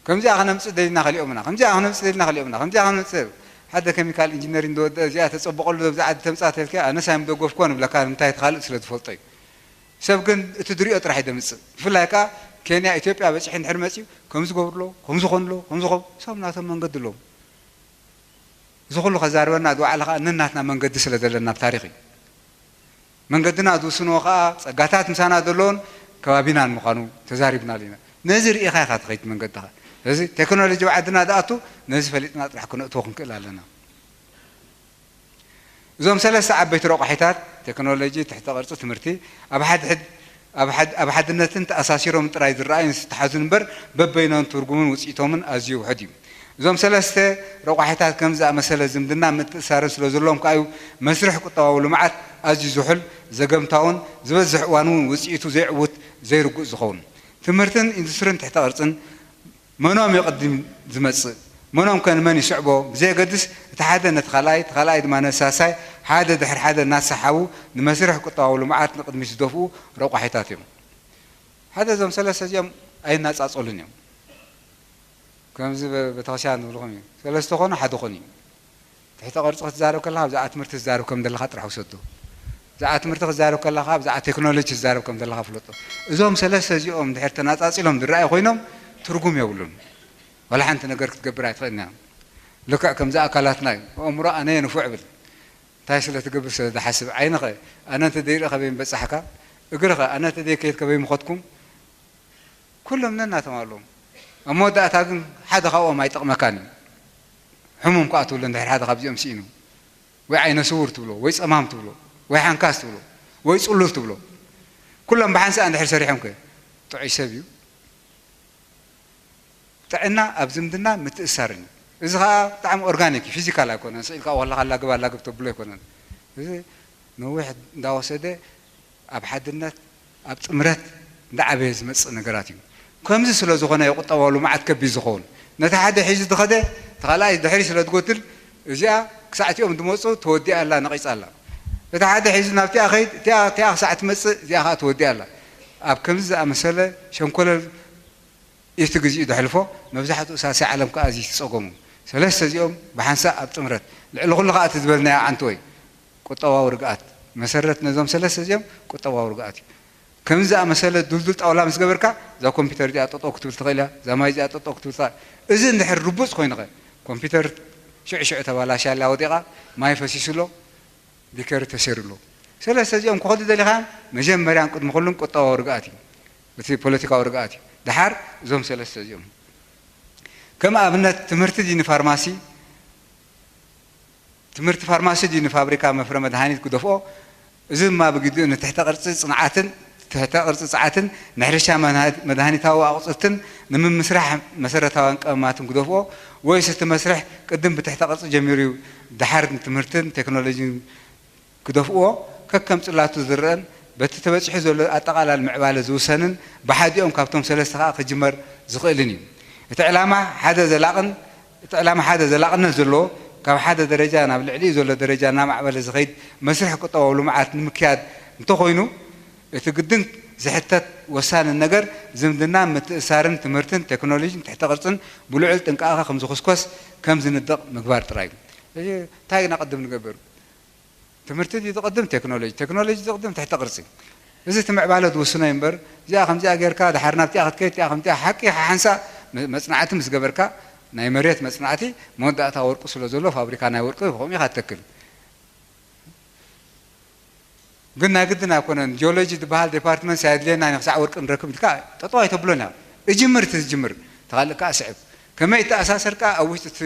ከምዚኣ ክነምጽእ ደሊና ከሊኦምና፣ ከምዚኣ ክነምጽእ ደሊና ከሊኦምና፣ ከምዚኣ ክነምጽእ፣ ሓደ ኬሚካል ኢንጂነሪንግ ዝወደአ እዚኣ ተጸብቐሉ ኣብዚ ዓዲ ተምጻእ ተልካ ኣነስ ኣይምደገፍኮን እብለካ፣ ንምንታይ እቲ ካልእ ስለ ዝፈልጦ እዩ። ሰብ ግን እቲ ዝሪኦ ጥራሕ እዩ ዘምጽእ። ብፍላይ ከኣ ኬንያ ኢትዮጵያ በጺሑ እንድሕር መጺኡ ከምዚ ገብርሎ፣ ከምዚ ኮንሎ፣ ከምዚ ኸም፣ ሰብ ናቶም መንገዲ ኣለዎም። እዚ ኩሉ ከዛርበና ዝወዓለ ከኣ ነናትና መንገዲ ስለ ዘለና ኣብ ታሪኽ እዩ። መንገድና ዝውስንዎ ከኣ ጸጋታት ምሳና ዘሎን ከባቢናን ምዃኑ ተዛሪብናሉ ኢና። ነዚ ርኢኻ ኢኻ ትኸይድ መንገድኻ። ስለዚ ቴክኖሎጂ ኣብ ዓድና ዝኣቱ ነዚ ፈሊጥና ጥራሕ ክነእትዎ ክንክእል ኣለና። እዞም ሰለስተ ዓበይቲ ረቋሒታት ቴክኖሎጂ፣ ትሕተ ቅርጺ ትምህርቲ ኣብ ሓድሕድ ኣብ ሓድ- ኣብ ሓድነትን ተኣሳሲሮም ጥራይ ዝረኣዩን ዝተሓዙን እምበር በበይኖም ትርጉምን ውፅኢቶምን ኣዝዩ ውሑድ እዩ። እዞም ሰለስተ ረቋሒታት ከምዚ ዝኣመሰለ ዝምድና ምትእሳርን ስለ ዘለዎም ከኣ እዩ መስርሕ ቁጠባዊ ልምዓት ኣዝዩ ዝሑል፣ ዘገምታውን ዝበዝሕ እዋን እውን ውፅኢቱ ዘይዕዉት፣ ዘይርጉእ ዝኸውን። ትምህርትን ኢንዱስትሪን ትሕተ ቅርጽን መኖም ይቕድም ዝመጽእ፣ መኖም ከ ንመን ይስዕቦ ብዘየገድስ፣ እቲ ሓደ ነቲ ካልኣይ፣ እቲ ካልኣይ ድማ ነቲ ሳልሳይ፣ ሓደ ድሕሪ ሓደ እናተሰሓቡ ንመስርሕ ቁጠባዊ ልምዓት ንቕድሚት ዝደፍኡ ረቋሒታት እዮም። ሓደ እዞም ሰለስተ እዚኦም ኣይናጻጸሉን እዮም። ከምዚ በ- ቤተክርስትያን ንብልኹም እዩ። ሰለስተ ኾኑ ሓደ ኾኑ እዩ። ትሕተ ቅርጺ ክትዛረብ ከለኻ ብዛዕባ ትምህርቲ ትዛረብ ከም ዘለኻ ጥራሕ ውሰዶ። ብዛዕባ ትምህርቲ ክትዛረብ ከለኻ ብዛዕባ ቴክኖሎጂ ትዛረብ ከም ዘለኻ ፍለጦ። እዞም ሰለስተ እዚኦም ድሕር ተናጻጺሎም ዝረኣዩ ኮይኖም ትርጉም የብሉን። ዋላ ሓንቲ ነገር ክትገብር ኣይትኽእልን እያ። ልክዕ ከምዚ ኣካላትና እዩ። ኣእምሮ ኣነ እየ ንፉዕ እብል። እንታይ ስለ ትገብር ስለ ዝሓስብ። ዓይንኸ ኣነ እንተ ዘይርኢ ከበይ ምበጻሕካ? እግርኸ ኣነ እንተ ዘይከይድ ከበይ ምኸድኩም? ኩሎም ነናቶም ኣለዎም። ኣብ መወዳእታ ግን ሓደ ካብኦም ኣይጠቕመካን እዩ። ሕሙም ከኣ ትብሎ እንድሕር ሓደ ካብዚኦም ስኢኑ። ወይ ዓይነ ስውር ትብሎ፣ ወይ ጸማም ትብሎ፣ ወይ ሓንካስ ትብሎ፣ ወይ ጽሉል ትብሎ። ኩሎም ብሓንሳእ እንድሕር ሰሪሖም ከ? ጥዑይ ሰብ እዩ። ጥዕና ኣብ ዝምድና ምትእሳርን እዩ። እዚ ኸኣ ብጣዕሚ ኦርጋኒክ እዩ፣ ፊዚካል ኣይኮነን። ስኢልካ ዋላኻ ኣላግብ ኣላግብ ተብሎ ኣይኮነን። እዚ ነዊሕ እንዳወሰደ ኣብ ሓድነት ኣብ ጥምረት እንዳዓበየ ዝመጽእ ነገራት እዩ። ከምዚ ስለ ዝኾነ እዩ ቁጠባዊ ልምዓት ከቢድ ዝኸውን። ነቲ ሓደ ሒዙ ዝኸደ እቲ ካልኣይ ድሕሪ ስለ ዝጎድል እዚኣ ክሳዕ እቲኦም ዝመፁ ተወዲኣ ኣላ፣ ነቒፃ ኣላ። እቲ ሓደ ሒዙ ናብቲኣ ኸይድ፣ እቲኣ እቲኣ ክሳዕ ትመፅእ እዚኣ ኸዓ ተወዲኣ ኣላ። ኣብ ከምዚ ዝኣመሰለ ሸንኮለል እቲ ግዜኡ ዘሕልፎ መብዛሕትኡ ሳልሳይ ዓለም ከኣ እዚ ተጸገሙ። ሰለስተ እዚኦም ብሓንሳእ ኣብ ጥምረት ልዕሊ ኩሉ ከኣ እቲ ዝበልናዮ ዓንተወይ ቁጠባዊ ርግኣት፣ መሰረት ነዞም ሰለስተ እዚኦም ቁጠባዊ ርግኣት እዩ። ከምዚ ዝኣመሰለ ዱልዱል ጣውላ ምስ ገበርካ እዛ ኮምፒተር እዚኣ ጠጠው ክትብል ትኽእል እያ፣ እዛ ማይ እዚኣ ጠጠው ክትብል ትኽእል። እዚ እንድሕር ርቡጽ ኮይኑኸ ኮምፒተር ሽዑ ሽዑ ተባላሽያ ኣላ ወዲቓ፣ ማይ ፈሲሱ ኣሎ፣ ሊከር ተሰይሩ ኣሎ። ሰለስተ እዚኦም ክኸዱ ደሊኻ መጀመርያን ቅድሚ ኩሉን ቁጠባዊ ርግኣት እዩ፣ እቲ ፖለቲካዊ ርግኣት እዩ። ደሓር እዞም ሰለስተ እዚኦም ከም ኣብነት ትምህርቲ ድዩ ንፋርማሲ ትምህርቲ ፋርማሲ ድዩ ንፋብሪካ መፍረ መድሃኒት ክደፍኦ? እዚ ድማ ብግዲኡ ንትሕተ ቅርጺ ጽንዓትን ትሕተ ቅርጺ ጸዓትን ንሕርሻ መድሃኒታዊ ኣቑጽልትን ንምምስራሕ መሰረታውያን ቀመማትን ክደፍኦ? ወይስ እቲ መስርሕ ቅድም ብትሕተ ቅርጺ ጀሚሩ እዩ ደሓር ንትምህርትን ቴክኖሎጂን ክደፍእዎ ከከም ጽላቱ ዝረኣን በቲ ተበጺሑ ዘሎ ኣጠቓላሊ ምዕባለ ዝውሰንን ብሓዲኦም ካብቶም ሰለስተ ከኣ ክጅመር ዝኽእልን እዩ። እቲ ዕላማ ሓደ ዘላቕን እቲ ዕላማ ሓደ ዘላቕነት ዘለዎ ካብ ሓደ ደረጃ ናብ ልዕሊኡ ዘሎ ደረጃ እናማዕበለ ዝኸይድ መስርሕ ቁጠባዊ ልምዓት ንምክያድ እንተኾይኑ እቲ ግድን ዝሕተት ወሳኒ ነገር ዝምድና ምትእሳርን ትምህርትን ቴክኖሎጂን ትሕተ ቅርጽን ብልዑል ጥንቃቐ ከም ዝኹስኮስ ከም ዝንደቕ ምግባር ጥራይ እዩ። ሕጂ እንታይ ኢና ቅድም ንገብር? ትምህርቲ ድዩ ዝቕድም ቴክኖሎጂ፣ ቴክኖሎጂ ዝቕድም ትሕተ ቅርጺ። እዚ እቲ ምዕባለ ዝውስኖ እዩ እምበር እዚኣ ከምዚኣ ጌርካ ድሓር ናብቲኣ ክትከይድ እቲኣ ከምዚኣ ሓቂ ሓንሳእ መጽናዕቲ ምስ ገበርካ ናይ መሬት መጽናዕቲ መወዳእታ ወርቂ ስለ ዘሎ ፋብሪካ ናይ ወርቂ ከምኡ ኢኻ ትተክል። ግን ናይ ግድን ኣይኮነን ጂኦሎጂ ዝበሃል ዴፓርትመንት ሳየድልየና ኢና ክሳዕ ወርቂ ንረክብ ኢልካ ጠጠው ኣይተብሎን እያ። እጅምር እቲ ዝጅምር ተኻልእ ከዓ ስዕብ። ከመይ ይተኣሳሰር ከኣ ኣብ ውሽጢ እቲ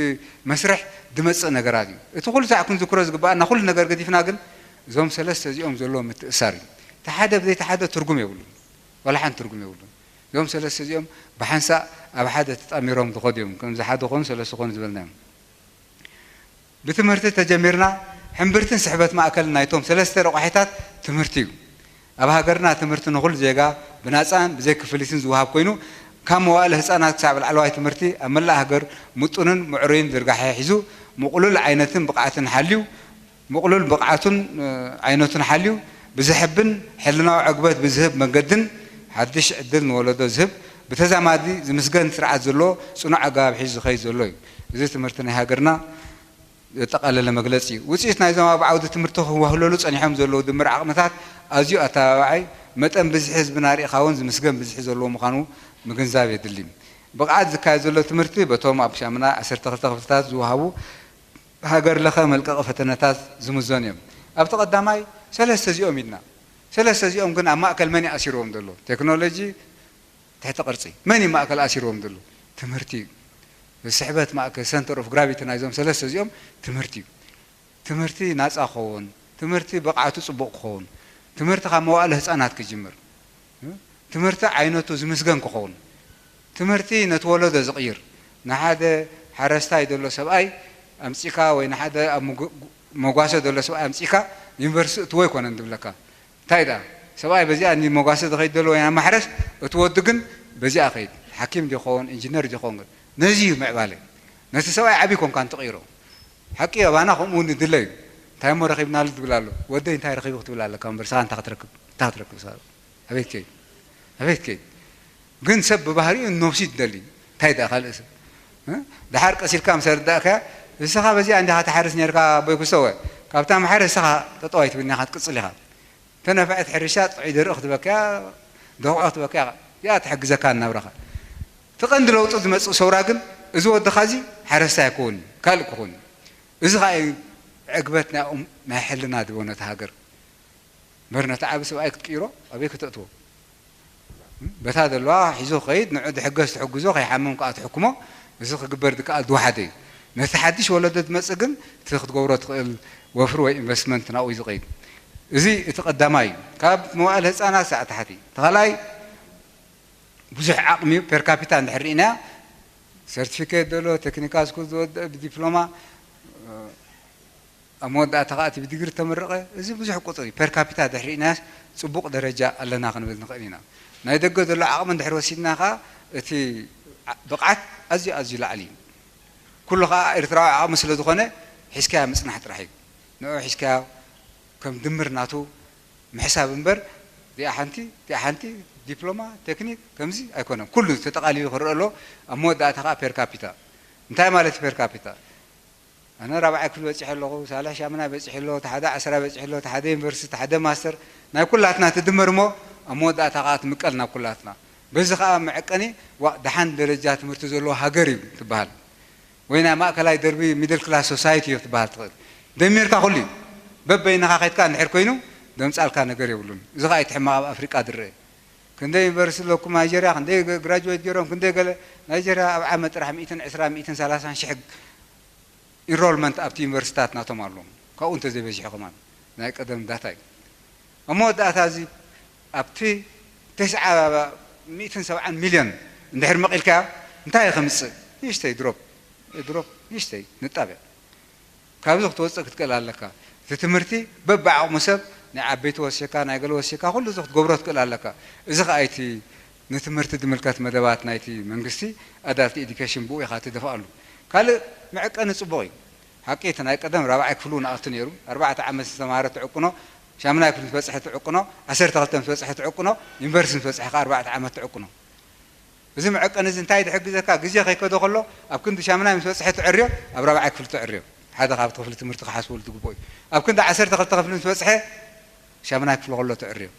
መስርሕ ዝመጽእ ነገራት እዩ። እቲ ኩሉ ሳዕ ክንዝክሮ ዝግበኣና ኩሉ ነገር ገዲፍና ግን እዞም ሰለስተ እዚኦም ዘለዎም ምትእሳር እዩ። እቲ ሓደ ብዘይ እቲ ሓደ ትርጉም የብሉን። ዋላ ሓንቲ ትርጉም የብሉን። እዞም ሰለስተ እዚኦም ብሓንሳእ ኣብ ሓደ ተጣሚሮም ዝኸዱ እዮም። ከምዚ ሓደ ኾኑ ሰለስተ ኾኑ ዝበልናዮም። ብትምህርቲ ተጀሚርና ሕምብርትን ስሕበት ማእከልን ናይቶም ሰለስተ ረቋሒታት ትምህርቲ እዩ። ኣብ ሃገርና ትምህርቲ ንኹሉ ዜጋ ብናጻን ብዘይ ክፍሊትን ዝወሃብ ኮይኑ ካብ መዋእለ ህጻናት ክሳብ ላዕለዋይ ትምህርቲ ኣብ መላእ ሃገር ምጡንን ምዕሩይን ዝርጋሐ ሒዙ ምቕሉል ዓይነትን ብቕዓትን ሓልዩ ምቕሉል ብቕዓቱን ዓይነቱን ሓልዩ ብዘሕብን ሕልናዊ ዕግበት ብዝህብ መንገድን ሓድሽ ዕድል ንወለዶ ዝህብ ብተዛማዲ ዝምስገን ስርዓት ዘለዎ ጽኑዕ ኣገባብ ሒዙ ዝኸይድ ዘሎ እዩ። እዚ ትምህርቲ ናይ ሃገርና ዘጠቓለለ መግለጺ እዩ። ውጽኢት ናይዞም ኣብ ዓውዲ ትምህርቲ ክዋህለሉ ጸኒሖም ዘለዉ ድምር ዓቕምታት ኣዝዩ ኣተባባዓይ፣ መጠን ብዝሒ ህዝብና ርኢኻ እውን ዝምስገን ብዝሒ ዘለዎ ምዃኑ ምግንዛብ የድሊ። ብቕዓት ዝካየድ ዘሎ ትምህርቲ በቶም ኣብ ሻምና ዓሰርተ ክልተ ክፍልታት ዝወሃቡ ሃገር ለኸ መልቀቒ ፈተነታት ዝምዘኑ እዮም። ኣብቲ ቀዳማይ ሰለስተ እዚኦም ኢልና። ሰለስተ እዚኦም ግን ኣብ ማእከል መን እዩ ኣሲርዎም ዘሎ? ቴክኖሎጂ፣ ትሕቲ ቅርጺ መን እዩ ማእከል ኣሲርዎም ዘሎ? ትምህርቲ እዩ። ስሕበት ማእከል፣ ሰንተር ኦፍ ግራቪቲ ናይዞም ሰለስተ እዚኦም ትምህርቲ እዩ። ትምህርቲ ናጻ ክኸውን፣ ትምህርቲ ብቕዓቱ ጽቡቕ ክኸውን፣ ትምህርቲ ካብ መዋእለ ህጻናት ክጅምር፣ ትምህርቲ ዓይነቱ ዝምስገን ክኸውን፣ ትምህርቲ ነቲ ወለዶ ዝቕይር፣ ንሓደ ሓረስታይ ዘሎ ሰብኣይ ኣምጺእካ ወይ ንሓደ ኣብ ምጉ-፣ መጓሰ ዘሎ ሰብኣይ ኣምጺእካ ዩኒቨርሲቲ እትዎ ኣይኮነን ዝብለካ። እንታይ ደኣ፣ ሰብኣይ በዚኣ እንዲ መጓሰ ዝኸይድ ዘሎ ወይ ናብ ማሕረስ፣ እቲ ወዲ ግን በዚኣ ኸይድ፣ ሓኪም ዲኸውን፣ ኢንጂነር ዲኸውን። ነዚ እዩ ምዕባለ። ነቲ ሰብኣይ ዓቢ ኮንካን ትቕይሮ። ሓቂ ኣባና ከምኡ እውን ንድለ እዩ። እንታይ እሞ ረኺብናሉ ትብል ኣሎ። ወደይ እንታይ ረኺቡ ክትብል ኣለካ እምበር፣ ስኻ እንታይ ክትረክብ፣ እንታይ ክትረክብ ስኻ? ኣቤት ከይ፣ ኣቤት ከይ። ግን ሰብ ብባህሪኡ ነብሲ ትደሊ። እንታይ ደኣ ካልእ ሰብ? እ? ደሓር ቀስ ኢልካ ምስ ኣረዳእካያ፣ ንስኻ በዚኣ እንዲኻ ትሓርስ ነርካ ኣቦይ ክሰወ። ካብታ ማሕረስ ንስኻ ጠጠው ኣይትብልን ኢኻ፣ ትቅጽል ኢኻ። ተነፍዐት ሕርሻ ጥዑይ ደርቂ ክትበክያ፣ ደቑዖ ክትበክያ፣ እዚኣ ትሕግዘካ ናብራኻ። እቲ ቀንዲ ለውጢ ዝመጽእ ሰውራ ግን፣ እዚ ወድኻ እዚ ሓረስታይ ኣይኮን፣ ካልእ ክኾን እዩ። እዚ ኸኣ እዩ ዕግበት ናይ ኡም-፣ ናይ ሕልና ድቦ ነቲ ሃገር። እምበር ነቲ ዓቢ ሰብኣይ ክትቅይሮ፣ ኣበይ ከተእትዎ? በታ ዘለዋ ሒዞ ክኸይድ፣ ንዑ ድሕገዝ ትሕግዞ፣ ከይሓምም ከኣ ትሕክሞ፣ እዚ ክግበር ዝከኣል ዝወሓደ እዩ። ነቲ ሓድሽ ወለዶ ዝመጽእ ግን፣ እቲ ክትገብሮ ትኽእል ወፍሪ ወይ ኢንቨስትመንት ናብኡ እዩ ዝኸይድ። እዚ እቲ ቀዳማይ እዩ። ካብ መዋእለ ህጻናት ሳዕ ታሕቲ። እቲ ካልኣይ፣ ብዙሕ ዓቕሚ እዩ፣ ፐር ካፒታ እንድሕር ርኢናያ፣ ሰርቲፊኬት ዘሎ፣ ቴክኒካል ስኩል ዝወደአ፣ ብዲፕሎማ፣ ኣብ መወዳእታ ከኣ እቲ ብዲግሪ ተመረቐ፣ እዚ ብዙሕ ቁጽሪ፣ ፐር ካፒታ ድሕሪ ርኢናያስ ጽቡቕ ደረጃ ኣለና ክንብል ንኽእል ኢና። ናይ ደገ ዘሎ ዓቕሚ እንድሕር ወሲድና ከኣ እቲ ዓ-፣ ብቕዓት ኣዝዩ፣ ኣዝዩ ላዕሊ እዩ። ኩሉ ከኣ ኤርትራዊ ዓቕሚ ስለ ዝኾነ፣ ሒዝካያ ምጽናሕ ጥራሕ እዩ። ንዑ ሒዝካያ ከም ድምር ናቱ ምሕሳብ እምበር፣ እዚኣ ሓንቲ፣ እዚኣ ሓንቲ፣ ዲፕሎማ፣ ቴክኒክ፣ ከምዚ ኣይኮነን። ኩሉ ተጠቓሊሉ ክረአ ኣለዎ። ኣብ መወዳእታ ከኣ ፐር ካፒታ። እንታይ ማለት እዩ ፐር ካፒታ? ኣነ ራብዓይ ክፍሊ በጺሐ ኣለኹ፣ ሳልሕ ሻምናይ በጺሐ ኣሎ፣ እቲ ሓደ ዓስራ በጺሐ ኣሎ፣ እቲ ሓደ ዩኒቨርሲቲ፣ እቲ ሓደ ማስተር፣ ናይ ኩላትና ትድመር እሞ ኣብ መወዳእታ ከኣ ትምቀል ናብ ኩላትና። በዚ ከኣ መዐቀኒ፣ ዋእ፣ ደሓን ደረጃ ትምህርቲ ዘለዎ ሃገር እዩ ትበሃል። ወይ ናይ ማእከላይ ደርቢ ሚድል ክላስ ሶሳይቲ እዩ ክትበሃል ትኽእል። ደሚርካ ኩሉ እዩ። በበይንኻ ከይድካ እንድሕር ኮይኑ፣ ዘምጻልካ ነገር የብሉን። እዚ ከኣ እቲ ሕማቕ ኣብ ኣፍሪቃ ዝረአ። ክንደይ ዩኒቨርሲቲ ኣለኩም ናይጀርያ፣ ክንደይ ግ-፣ ግራጁዌት ገይሮም፣ ክንደይ ገለ፣ ናይጀርያ ኣብ ዓመት ጥራሕ ሚእትን ዕስራን ሚእትን ሰላሳን ሽሕ ኢንሮልመንት ኣብቲ ዩኒቨርሲታት ናቶም ኣለዎም። ካብኡ እንተዘይበዚሑ ከማን ናይ ቀደም ዳታ እዩ። ኣብ መወዳእታ እዚ ኣብቲ ተስዓ ሚእትን ሰብዓን ሚልዮን እንድሕር መቒልካዮ እንታይ እዩ ከምጽእ? ንእሽተይ ድሮፕ፣ ድሮፕ ንእሽተይ ንጣብያ። ካብዚ ክትወጽእ ክትክእል ኣለካ። እቲ ትምህርቲ በብዓቕሙ ሰብ ናይ ዓበይቲ ወሲካ፣ ናይ ገለ ወሲካ፣ ኩሉ እዚ ክትገብሮ ትክእል ኣለካ። እዚ ከኣ እቲ ንትምህርቲ ዝምልከት መደባት ናይቲ መንግስቲ ኣዳልት ኤዱኬሽን ብኡ ኢኻ ትደፍኣሉ። ካልእ መዐቀኒ ጽቡቕ እዩ። ሓቂ እቲ ናይ ቀደም ራብዓይ ክፍሉ ንኣቱ ነይሩ። ኣርባዕተ ዓመት ዝተማሃረ ትዕቅኖ፣ ሻምናይ ክፍሊ ምስ በጽሐ ትዕቅኖ፣ ዓሰርተ ክልተ ምስ በጽሐ ትዕቅኖ፣ ዩኒቨርሲቲ ምስ በጽሐ ከኣ ኣርባዕተ ዓመት ትዕቅኖ። እዚ መዐቀኒ እዚ እንታይ ዝሕግዘካ? ግዜ ከይከዶ ከሎ ኣብ ክንዲ ሻምናይ ምስ በጽሐ ትዕርዮ፣ ኣብ ራብዓይ ክፍሊ ትዕርዮ። ሓደ ካብቲ ክፍሊ ትምህርቲ ክሓስበሉ ዝግብኦ እዩ። ኣብ ክንዲ ዓሰርተ ክልተ ክፍሊ ምስ በጽሐ ሻምናይ ክፍሊ ከሎ ትዕርዮ።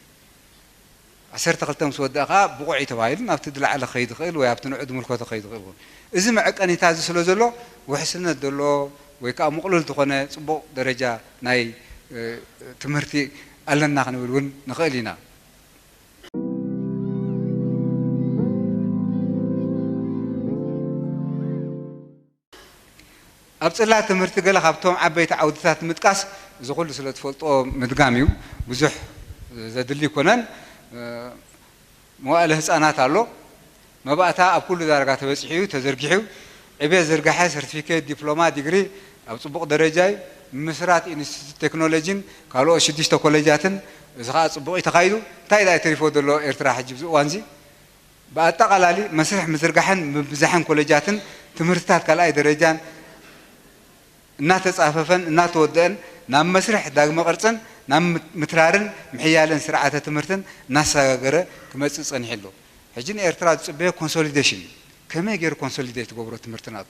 ዓሰርተ ክልተ ምስ ወደኣ ከኣ ብቑዕ እዩ ተባሂሉ ናብቲ ዝለዓለ ክኸይድ ይኽእል ወይ ኣብቲ ንዑ ዝምልከቶ ክኸይድ ይኽእል ይኸውን። እዚ መዐቀኒታ እዚ ስለ ዘሎ ውሕስነት ዘለዎ ወይ ከኣ ምቕሉል ዝኾነ ጽቡቕ ደረጃ ናይ፣ እ፣ ትምህርቲ ኣለና ክንብል እውን ንኽእል ኢና። ኣብ ጽላት ትምህርቲ ገለ ካብቶም ዓበይቲ ዓውድታት ንምጥቃስ፣ እዚ ኩሉ ስለ ትፈልጦ ምድጋም እዩ፣ ብዙሕ ዘድሊ ኣይኮነን። መዋእለ ህጻናት ኣሎ። መባእታ ኣብ ኩሉ ዳርጋ ተበጺሑ እዩ፣ ተዘርጊሑ እዩ። ዕቤት ዝርጋሐ ሰርቲፊኬት፣ ዲፕሎማ፣ ዲግሪ ኣብ ጽቡቕ ደረጃ እዩ። ምስራት ኢንስቲትዩት ቴክኖሎጂን ካልኦት ሽዱሽተ ኮሌጃትን፣ እዚ ከኣ ጽቡቕ እዩ ተኻይዱ። እንታይ ደኣ እዩ ተሪፎ ዘሎ ኤርትራ ሕጂ ኣብዚ እዋን እዚ? ብኣጠቓላሊ መስርሕ ምዝርጋሕን ምብዛሕን ኮሌጃትን ትምህርትታት ካልኣይ ደረጃን እናተጻፈፈን እናተወደአን ናብ መስርሕ ዳግመ ቅርጽን ናብ ምት-፣ ምትራርን ምሕያልን ስርዓተ ትምህርትን እናሰጋገረ ክመጽእ ጸኒሑ ኣሎ። ሕጂ ንኤርትራ ዝጽበዮ ኮንሶሊዴሽን እዩ። ከመይ ገይሩ ኮንሶሊዴት ትገብሮ ትምህርቲ ናቱ?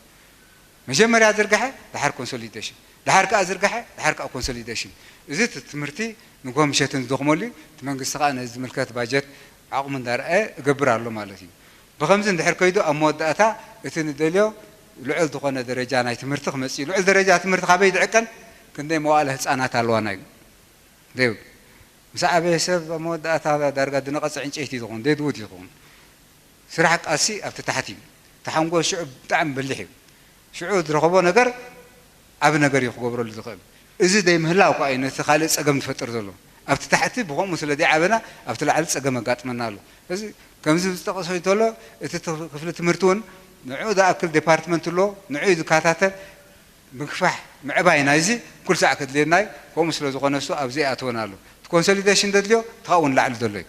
መጀመርያ ዝርግሐ፣ ድሓር ኮንሶሊዴሽን፣ ድሓር ከኣ ዝርግሐ፣ ድሓር ከኣ ኮንሶሊዴሽን። እዚ እቲ ትምህርቲ ንግሆ ምሸትን ዝደኽመሉ እዩ። እቲ መንግስቲ ከኣ ነዚ ዝምልከት ባጀት ዓቕሙ እንዳርኣየ እገብር ኣሎ ማለት እዩ። ብኸምዚ እንድሕር ከይዱ ኣብ መወዳእታ እቲ ንደልዮ ልዑል ዝኾነ ደረጃ ናይ ትምህርቲ ክመጽእ እዩ። ልዑል ደረጃ ትምህርቲ ካበይ ዝዕቀን? ክንደይ መዋእለ ህጻናት ኣለዋና እዩ? ዘይብሉ። ምስ ዓበየ ሰብ ኣብ መወዳእታ ዳርጋ ዝነቐጸ ዕንጨይቲ እዩ ዝኸውን፣ ደድውት እዩ ዝኸውን። ስራሕ ቃልሲ ኣብቲ ታሕቲ እዩ። እቲ ሓንጎል ሽዑ ብጣዕሚ በሊሕ እዩ። ሽዑ ዝረኸቦ ነገር ዓቢ ነገር እዩ ክገብረሉ ዝኽእል። እዚ ዘይምህላው እኳ እዩ ነቲ ካልእ ጸገም ዝፈጥር ዘሎ። ኣብቲ ታሕቲ ብኸምኡ ስለ ዘይዓበና ኣብቲ ላዕሊ ጸገም ኣጋጥመና ኣሎ። እዚ ከምዚ ዝጠቐሶ እንተሎ እቲ ክፍሊ ትምህርቲ እውን ንዑ ዝኣክል ዴፓርትመንት ኣሎ፣ ንዑ እዩ ዝከታተል። ምግፋሕ ምዕባይ ናይዚ ኩሉ ሳዕ ከድልየና እዩ። ከምኡ ስለ ዝኾነ እሱ ኣብዚ ይኣትወና ኣሎ። እቲ ኮንሶሊዴሽን ዘድልዮ እቲ ካብኡ ንላዕሊ ዘሎ እዩ።